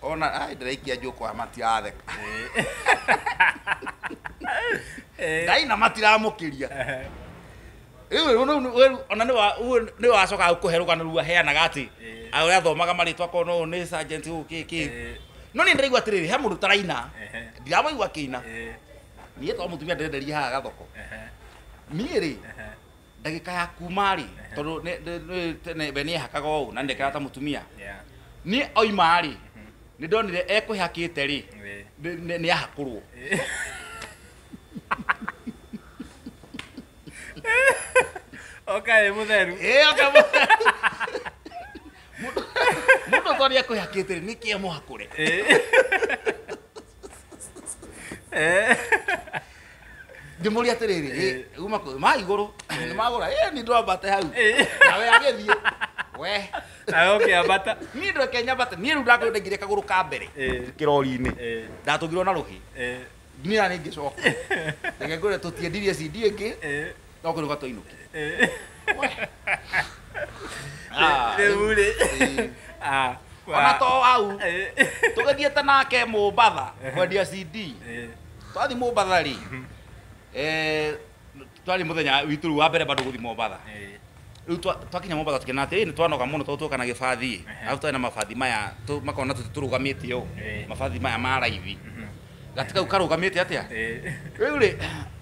ona ai ndĩraikia njũkwa matiratheka. Ndaina matiramũkĩria. Rĩu ona nĩ wacoka kũhe rũgano rũu aheanaga atĩ ũrĩa athomaga marĩtwa korwo no nĩ sergeant ũũ kĩ kĩ. No niĩ ndĩraigua atĩrĩrĩ, he mũndũ taraina. Ndiramũigua akĩina. Niĩ to mũtumia ndĩrenderia haha gathoko. Niĩ rĩ, ndagĩka ya kuma rĩ, tondũ tene we nĩehakaga ũũ na nĩndekeraga ta mũtumia. Niĩ oima rĩ, nĩ ndonire ekwĩhakĩte rĩ, nĩ ahakũrwo. Okay, mũtheru. Okay, mũndũ to nĩ ekwĩhakĩte rĩ, nĩkĩ amũhakũre? Ngĩmũria atĩrĩrĩ, uma kũ? Ma igũrũ, nĩ magũra, nĩ ndwambate hau. Nawe agĩthiĩ. We. Nawe ũkĩambata. Niĩ ndweke nyambate, niĩ rĩu ndakorwo ndaingĩria kagũrũ ka mbere kĩrori-inĩ. Ndatũngirwo na rũhĩ. Niĩ na nĩngĩcoka. Reke ngwĩre tũtiendirie CD ĩngĩ, no kũrũga twainũkire. Rĩu rĩ. Ona to hau, tũgĩthiĩte nake Mombatha kwendia CD. Twathiĩ Mombatha rĩ, twarĩ mũthenya witũ rĩu wa mbere bado gũthiĩ Mombatha. Rĩu twakinya Mombatha tũkĩona atĩ nĩ twanoga mũno tondũ twoka na gĩbathi. Arabu twarĩ na mabathi maya makona tũrũgamĩte ũũ, mabathi maya ma raithi. Gati kau karũgamĩte atĩa? Rĩu rĩ,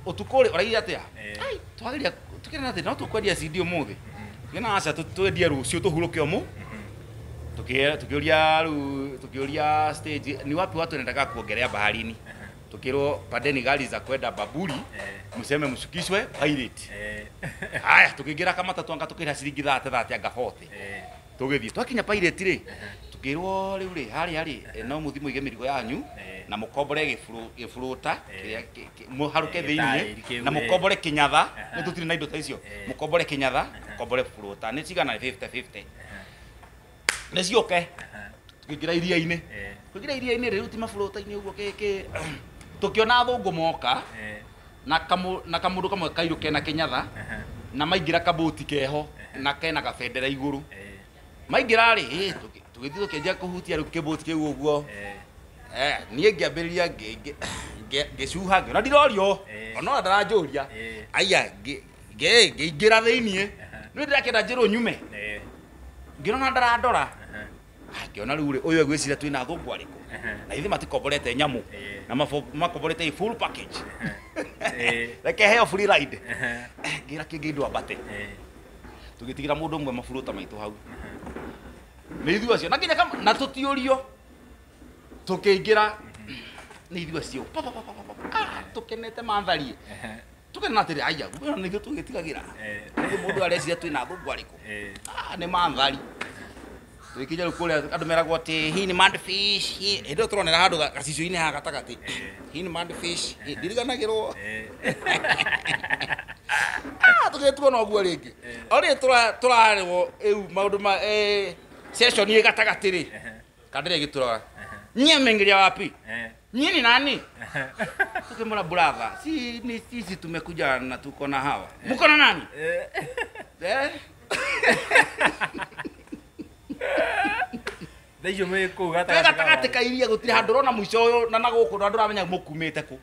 ũtukũ rĩ, ũraigire atĩa? Ai, twageria tũkĩona atĩ no tũkwendia CD ũmũthĩ. Tũkĩona aca twendie rũciũ tũhurũke ũmũ. Tukiuria rĩu, tukiuria stage ni wapi watu wanataka kuogelea baharini. Tukirwo pandeni gari za kwenda Bamburi, mseme mshukishwe pirate. Haya tukiingira kama tatu anga tukira ciringi 30 anga 40. Tugithie twakinya pirate rĩ, tukirwo rĩu rĩ harĩa rĩ no muthi muige mĩrigo yanyu na mukombore gĩburuta kĩrĩa mũharũke thĩinĩ na mukombore kĩnyatha, nĩ tũtirĩ na indo ta icio. Mukombore kĩnyatha, mukombore buruta nĩ cigana 50-50. Nĩ ciũke tũkĩingĩra iria-inĩ. Tũkĩingĩra iria-inĩ rĩu ti maburuta-inĩ ũguo kĩ tũkĩona athũngũ moka na kamũndũ kamwe kairũ kena kĩnyatha na maingĩra kabũti keho na kena gabendera igũrũ. Maingĩra rĩ, tũgĩthiĩ tũkĩanjia kũhutia rĩu kĩbũti kĩu ũguo. Niĩ ngĩambĩrĩria ngĩcuha ngĩona ndirorio, ona ndaranjũria. Aya ngĩingĩra thĩiniĩ. Nĩ ndĩrakĩenda njĩrwo nyume. Ngĩona ndarandora. Ngĩona rĩu rĩ, ũyũ egwĩciria twĩna athũngũ arĩkũ. Na ithuĩ matikomborete nyamũ. Na makomborete full package. Reke heo free ride. Ngĩra kĩngĩ indo ambate. Tũgĩtigĩra mũndũ ũmwe maburuta maitũ hau. Nĩ ithuĩ acio na nginya na tũtiũrio. Tũkĩingĩra nĩ ithuĩ acio. Pa pa pa pa pa. Tũkenete mandhari. Tũkena atĩrĩ aya, ĩno nĩguo tũgĩtigagĩra. Nĩ mũndũ areciria twĩna athũngũ arĩkũ. Nĩ mandhari. Tũgĩkinya rĩu kũrĩa andũ meragwo atĩ hii ni mad fish, hĩndĩ ĩyo tũronera handũ gacicio-inĩ haha gatagatĩ. Hii ni mad fish, ndiriganagĩrwo. Tũgĩtuo na ũguo rĩngĩ. O rĩrĩ tũrarĩwo rĩu maũndũ ma session ĩ gatagatĩ rĩ. Kandĩra ĩgĩtũrora. Nyie mmeingilia wapi? Nyie ni nani? Tukimwona brother, si ni sisi tumekuja na tuko na hawa. Mko na nani? Thacio mwĩ kũu Twĩ gatagatĩ ka iria gũtirĩ handũ ũrona mũico ũyũ na gũkũ na ndũramenya mũkumĩte kũ.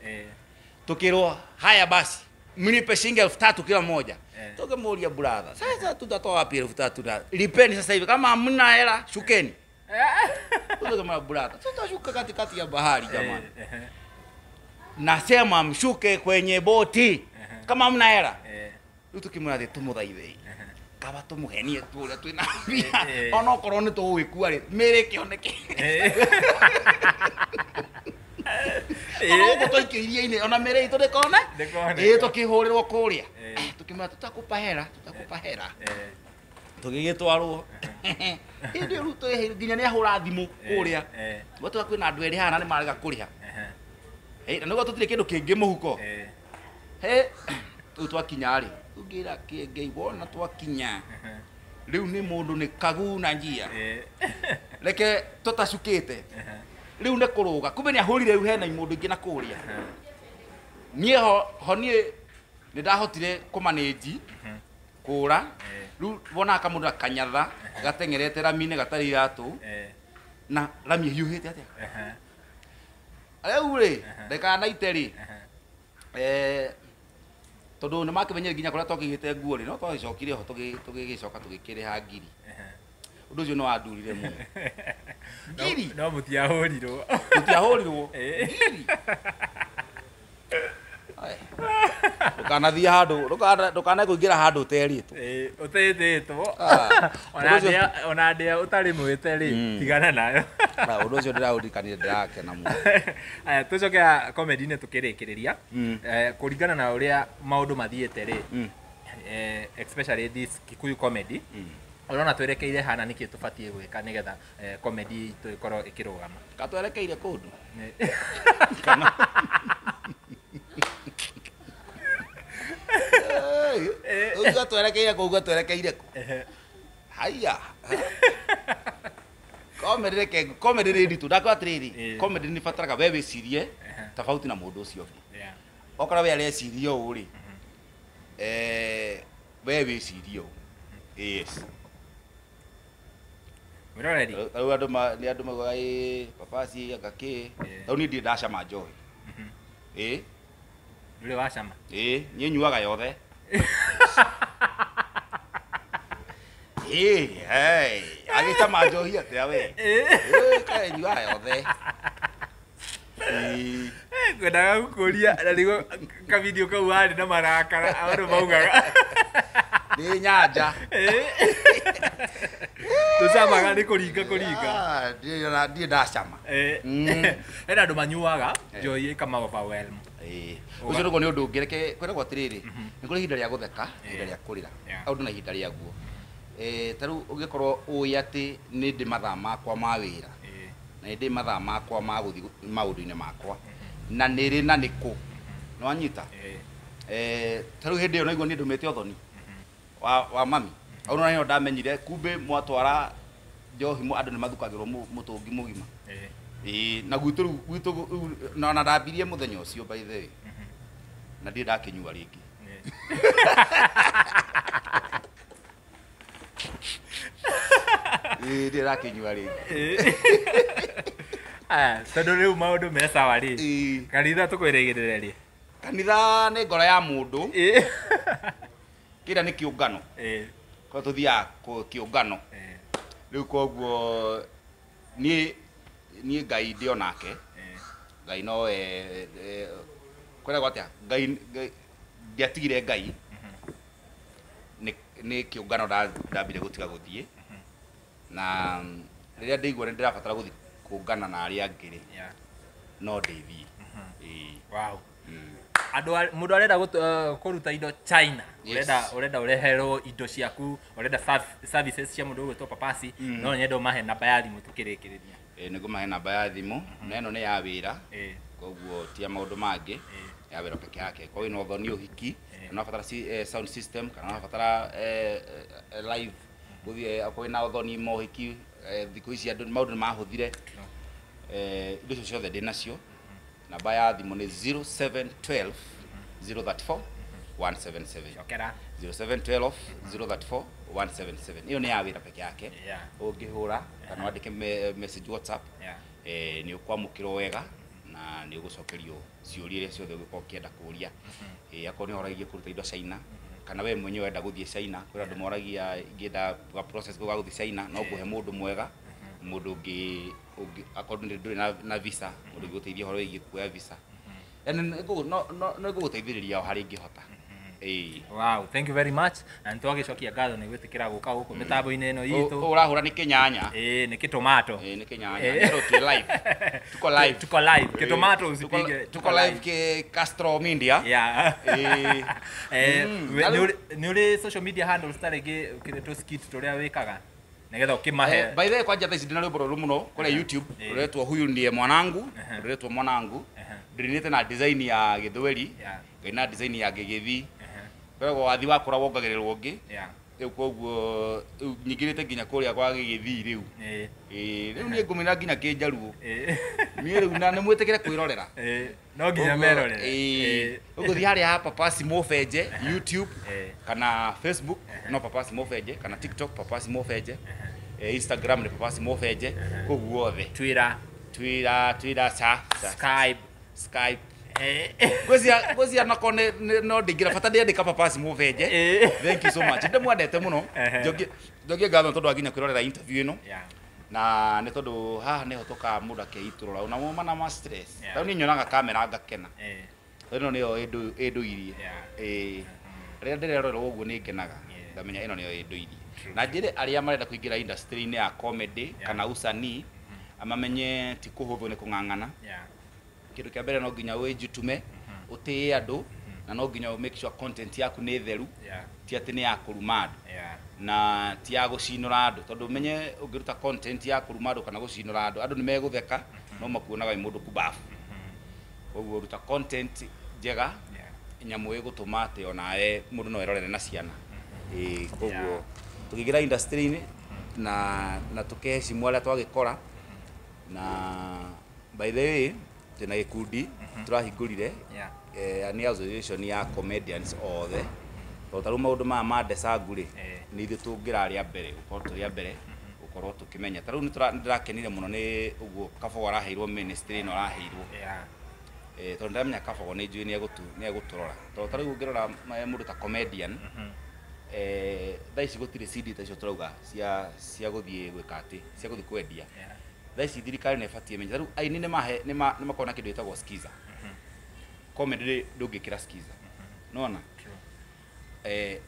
Tukirwo haya basi mnipe shilingi 3000 kila moja. Tukimuulia brother, sasa tutatoa wapi 3000 na lipeni sasa hivi kama hamna hela shukeni. Tukimwambia brother, tutashuka katikati ya bahari jamani. Nasema mshuke kwenye boti kama hamna hela. Tukimwambia tumuthaithe. Kaba tumuhenie tu uria twina mbia ona okorwo ni tugwikua ri mĩĩrĩ ĩkĩoneke. Ona gũkũ twaikio iria-inĩ ona mĩĩrĩ itũ ndĩkone ĩĩ tũkĩhũrĩrwo kũrĩa tũkĩmwĩra tũtakupa hera tũtakupa hera tũgĩgĩtwarwo hĩndĩ ĩyo rĩu twĩhĩirwo nginya nĩ ahũra thimũ kũrĩa gwatuĩka kwĩna andũ erĩ haha na nĩ marega kũrĩha na nĩguo tũtirĩ kĩndũ kĩngĩ mũhuko rĩu twakinya rĩ tũngĩra kĩengei wona twakinya rĩu nĩ mũndũ nĩ kaguna njia reke tũtacukĩte rĩu nĩ kũrũga kumbe nĩ ahũrire rĩu hena mũndũ ingĩ na kũrĩa niĩ ho niĩ nĩ ndahotire kũmanĩnji kũra rĩu wonaga kamũndũ na kanyatha gateng'erete rami-inĩ gatarĩ iratũ na rami ĩhiũhĩte atĩa rĩu rĩ ndagĩka naite rĩ tondũ nĩ makĩmenyire nginya kũrĩa twakĩigĩte nguo rĩ no twagĩcokire ho tũgĩgĩcoka tũgĩkĩrĩha ngiri. Ũndũ ũcio nĩ wandurire mũno. Ngiri no mũtiahũrirwo. Mũtiahũrirwo ngiri. Ndũkanathiĩ handũ ndũkanae kũingĩra handũ ũterĩtwo. Ũtetĩtwo. Ona ndĩa ũtarĩ mwĩte rĩ tigana nayo. Ũndũ ũcio ndĩraũrikanire ndĩrakena mũno. Aya tũcoke comedy-inĩ tũkĩrĩkĩrĩria kũringana na ũrĩa maũndũ mathiĩte rĩ especially this Kikuyu comedy ũrona twerekeire hana nĩkĩ tũbatiĩ gwĩka nĩgetha comedy itũ ĩkorwo ĩkĩrũgama? Katwerekeire kũndũ uga twerekeire kũ uga twerekeire kũ haya comedy reke comedy nĩ nditũ ndakwĩra atĩrĩrĩ comedy nĩ bataraga we wĩcirie tofauti na mũndũ ũcio ũngĩ. Okorwo we areciria ũũ rĩ we wĩcirie ũũ. Yes. Mwĩroreri rĩu andũ nĩ andũ maugaga ĩ Papasi anga kĩ rĩu niĩ ndirĩ ndacama njohi. Ĩ ndũrĩ wacama? Ĩ niĩ nyuaga yothe. Ĩ hey agĩcama njohi atĩa we? Ĩ nyuaga yothe. Ngwendaga gũkũria na nĩguo kavideo kau warĩ na marakara andũ maugaga nĩ nyanja. Tũcamaga nĩ kũringa kũringa. Ndirĩ ndacama. Hena andũ manyuaga njohi ĩkama overwhelm. Ũcio nĩguo nĩ ũndũ ũngĩ reke kwĩragwo atĩrĩrĩ nĩ kũrĩ ihinda rĩa gũtheka ihinda rĩa kũrĩra ũndũ na ihinda rĩaguo. Ta rĩu ũngĩkorwo ũĩ atĩ nĩ ndĩ mathaa makwa ma wĩra na nĩ ndĩ mathaa makwa ma gũthiĩ maũndũ-inĩ makwa na nĩ rĩ na nĩ kũ nĩ wanyita ta rĩu hĩndĩ ĩyo naiguo niĩ ndũmĩte ũthoni wa mami au no nĩho ndamenyire kumbe mwatwara njohi andũ nĩ mathukagĩrwo mũtũngi mũgima. Ĩĩ na gwitũ rĩu gwitũ na ndambirie mũthenya ũcio by the way na ndirĩ ndakĩnyua rĩngĩ. Ĩĩ ndirĩ ndakĩnyua rĩngĩ. Aya tondũ rĩu maũndũ me sawa rĩ kanitha tũkwĩrĩgĩrĩre rĩ? Kanitha nĩ ngoro ya mũndũ. Kĩrĩa nĩ kĩũngano. Kwa tũthiaga kĩũngano. Rĩu koguo niĩ Ngai ndĩ onake. Ngai no kwĩragwo atĩa Ngai ndiatigire Ngai nĩ kĩũngano ndambire gũtiga gũthiĩ na rĩrĩa ndĩigua nĩ ndĩrabatara gũthiĩ kũngana na arĩa angĩ rĩ no ndĩthiĩ. Wow. Andũ mũndũ arenda kũruta indo China ũrenda ũreherwo indo ciaku ũrenda services cia mũndũ ũgwĩtwo Papasi no nyende ũmahe namba ya thimũ tũkĩrĩkĩrĩria. Nĩ ngũmahe namba ya thimũ na ĩno nĩ ya wĩra koguo ti ya maũndũ mangĩ ya wĩra peke yake. Koguo ĩno ũthoni ũhiki kana ũrabatara sound system kana ũrabatara live gũthiĩ okorwo wĩna ũthoni mohiki thikũ ici andũ maũndũ nĩ mahũthire indo icio ciothe ndĩ nacio. Namba ya thimũ nĩ 0712 034 177. Cokera. 0712 034 177. Iyo nĩ ya wĩra peke yake. Yeah. Ũngĩhũra kana wandĩke message WhatsApp, Yeah. nĩ ũkwamũkĩrwo wega na nĩ ũgũcokerio ciũria iria ciothe ũngĩkorwo ũkĩenda kũũria. Akorwo nĩ ũhoro wĩgiĩ kũruta indo China, kana we mwenyewe wenda gũthiĩ China, kwĩ andũ moragia ingĩenda ga process ga gũthiĩ China, no ngũhe mũndũ mwega, mũndũ ũngĩ akorwo ndũrĩ na visa, mũndũ ũngĩgũteithia ũhoro wĩgiĩ kuoya visa. Yaani no ngũgũteithĩrĩria o harĩa ingĩhota. Wow, thank you very much. Na nitwagicokia ngatho nĩ gwĩtĩkĩra gũka gũkũ mĩtambo-inĩ ĩno itũ. Ũrahũra nĩ kĩnyanya. Nĩ kĩtomato. Nĩ kĩnyanya. Nĩ twĩ live. Tuko live. Tuko live. Kĩtomato usipige. Tuko live ke Castro Media. Yeah. Nĩ ũrĩ social media handles ta rĩngĩ kĩrĩ tũ skit tũrĩa wĩkaga nĩgetha ũkĩmahe. By the way, kwanja thaa ici ndĩna rwĩmbo rũrũ mũno kũrĩa YouTube rũretwo Huyu Ndiye Mwanangu, rũretwo Mwanangu. Ndĩrinĩte na design ya Gĩthweri, ngaina design ya Gĩgĩthii. Ngoragwo wathi wakũra wongagĩrĩrwo ũngĩ. Rĩu koguo rĩu nyingĩrĩte nginya kũrĩa kwa Gĩgĩthii rĩu. Rĩu niĩ ngũmĩra nginya Kĩnjaruo. Niĩ rĩu na nĩmwĩtĩkĩre kwĩrorera. No nginya merorere. Ũgũthiĩ harĩa ha Papasi Mũbenje YouTube kana Facebook no Papasi Mũbenje, kana TikTok Papasi Mũbenje, Instagram nĩ Papasi Mũbenje, kũu guothe. Twitter, Twitter, Skype, Skype. Ngwĩciria nako no ndingĩra bata ndĩandĩka Papasi Mũbenje. Thank you so much. Ndĩmwendete mũno. Njokie ngatho tondũ wa nginya kwĩrorera interview ĩno. Na nĩ tondũ haha nĩho tũkaga mũndũ akeitũrũra ona mauma na ma stress. Rĩu niĩ nyonaga kamera ngakena. Ĩno nĩyo ĩndũirie. Rĩrĩa ndĩrerorera ũguo nĩ ngenaga. Ngamenya ĩno nĩyo ĩndũirie. Na njĩre arĩa marenda kũingĩra industry-inĩ ya comedy kana usanii amamenye ti kũhũthwo nĩ kũng'ang'ana. Kĩndũ kĩa mbere no nginya wĩnjitume, ũtĩe andũ, na no nginya make sure content yaku nĩ theru, ti atĩ nĩ ya kũruma andũ, na ti ya gũcinũra andũ, tondũ ũmenye ũngĩruta content ya kũruma andũ kana gũcinũra andũ, andũ nĩ megũtheka, no makuonaga wĩ mũndũ kubafu. Koguo ruta content njega, nyamũ ĩgũtũma atĩ onawe mũndũ no erorere na ciana. Koguo tũkĩingĩra industry-inĩ na tũkehecimu arĩa twagĩkora, na by the way twĩna gĩkundi tũrahingũrire, nĩ association ya comedians othe, tondũ ta rĩu maũndũ maya ma Desangu rĩ, nĩ ithuĩ tũngĩrarĩa mbere, gũkorwo tũrĩ a mbere, gũkorwo tũkĩmenya. Ta rĩu nĩndĩrakenire mũno nĩ ũguo Kabogo araheirwo ministry ĩno araheirwo. Tondũ ndĩramenya Kabogo nĩ njũĩ nĩ egũtũrora. Tondũ ta rĩu ũngĩrora mũndũ ta comedian, thaa ici gũtirĩ CD ta icio tũrauga cia gũthiĩ gwĩka atĩ, cia gũthiĩ kwendia. Thaa ici thirikari nĩ ĩbatiĩ ĩmenye. Ta rĩu aini nĩ makoragwo na kĩndũ gĩtagwo skiza. Comedy ndũngĩkĩra skiza. Nĩwona?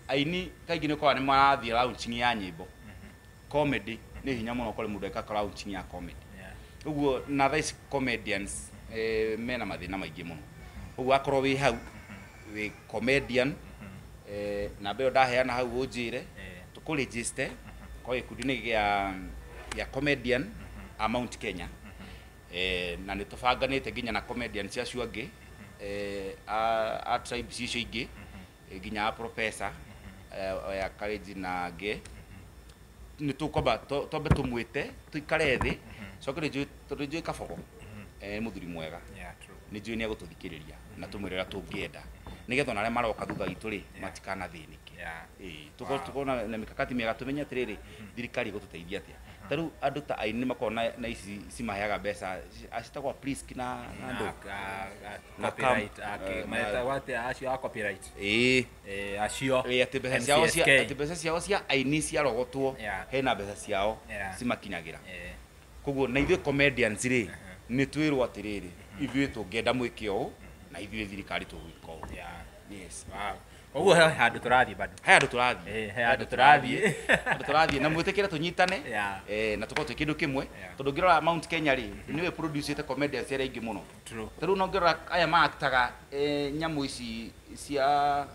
Aini kaingĩ nĩ ũkoraga nĩ marathiĩ launching ya nyĩmbo. Comedy nĩ hinya mũno ũkore mũndũ eka launching ya comedy. Ũguo na thaa ici comedians mena mathĩna maingĩ mũno. Ũguo akorwo wĩ hau wĩ comedian, namba ĩyo ndaheana hau ũnjĩre, tũkũregister kwa gĩkundi-inĩ gĩa comedian a Mount Kenya. Na nĩ tũbanganĩte nginya na comedians acio angĩ, a tribes icio ingĩ, nginya a professor, ya college na angĩ. Nĩ tũkwamba twambe tũmwĩte, tũikare thĩ, coke tondũ njũĩ Kabogo, nĩ mũthuri mwega. Nĩ njũĩ nĩ egũtũthikĩrĩria na tũmwĩre ũrĩa tũngĩenda, nĩgetha ona arĩa maroka thutha witũ rĩ, matikanathĩnĩke. Tũkorwo na mikakati mĩega, tũmenye atĩrĩrĩ, thirikari ĩgũtũteithia atĩa. Ta rĩu andũ ta aini nĩ makoragwo na ici cimaheaga mbeca, citagwo Prisk na andũ. Na copyright, metagwo atĩa acio a copyright? Acio. Atĩ mbeca ciao cia aini ciarogotwo, hena mbeca ciao cimakinyagĩra. Koguo na ithuĩ comedians rĩ, nĩ twĩrwo atĩrĩrĩ, ithuĩ tũngĩenda mwĩke ũũ, na ithuĩ thirikari tũgwĩka ũũ. Yes. Wow. Koguo he handũ tũrathiĩ bado. He handũ tũrathiĩ. He handũ tũrathiĩ. Handũ tũrathiĩ na mwĩtĩkĩre tũnyitane, na tũkorwo twĩ kĩndũ kĩmwe, tondũ ũngĩrora Mount Kenya rĩ, nĩwe producĩte comedians arĩa aingĩ mũno. Ta rĩu no ũngĩrora aya maaktaga nyamũ ici cia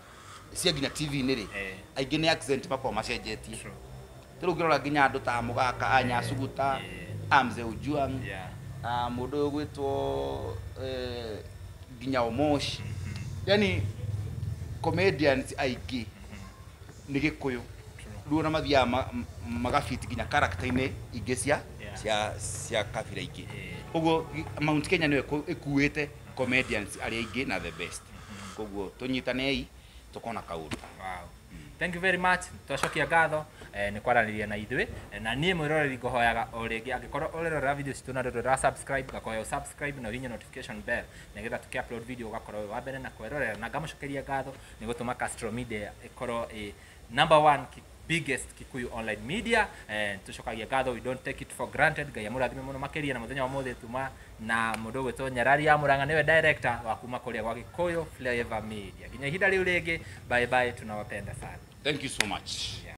nginya TV-inĩ rĩ, aingĩ nĩ accent makoragwo macenjetie. Ta rĩu ũngĩrora nginya andũ ta Mũgaka, a Nyasuguta, a Mzee Ojwang, mũndũ ũyũ ũgwĩtwo nginya Omosh. Yani comedians aingĩ nĩ Gĩkũyũ. Rĩu ona mathiaga magabit nginya character-inĩ ingĩ cia kabira ingĩ. Koguo Mount Kenya nĩyo ĩkuĩte comedians arĩa aingĩ na the best. Koguo tũnyitanei Tũkona kaũndũ. Wow. Thank you very much. Twacokia ngatho nĩ kwaranĩria na ithuĩ. Na niĩ mwĩroreri ngũhoyaga o rĩngĩ, angĩkorwo ũrerorera video citũ na ndũrĩ ũra subscribe, ngakũhoya subscribe na ũhihinye notification bell nĩgetha tũkĩ upload video ũgakorwo wĩ wa mbere na kwĩrorera. Na ngamũcokeria ngatho nĩ gũtũma Castro Media ĩkorwo ĩ number one biggest Kikuyu online media. Tucokagia ngatho, we don't take it for granted. Ngai amũrathime mũno makĩria. Na mũthenya wa ũmũthĩ tuma na mũndũ ũgwĩtwo Nyarari ya Mũrang'a, nĩwe director wa kuma kũrĩa gwa Gĩkũyũ Flavor Media. Nginya ihinda rĩu rĩngĩ, bye bye, tunawapenda sana. Thank you so much. Yeah.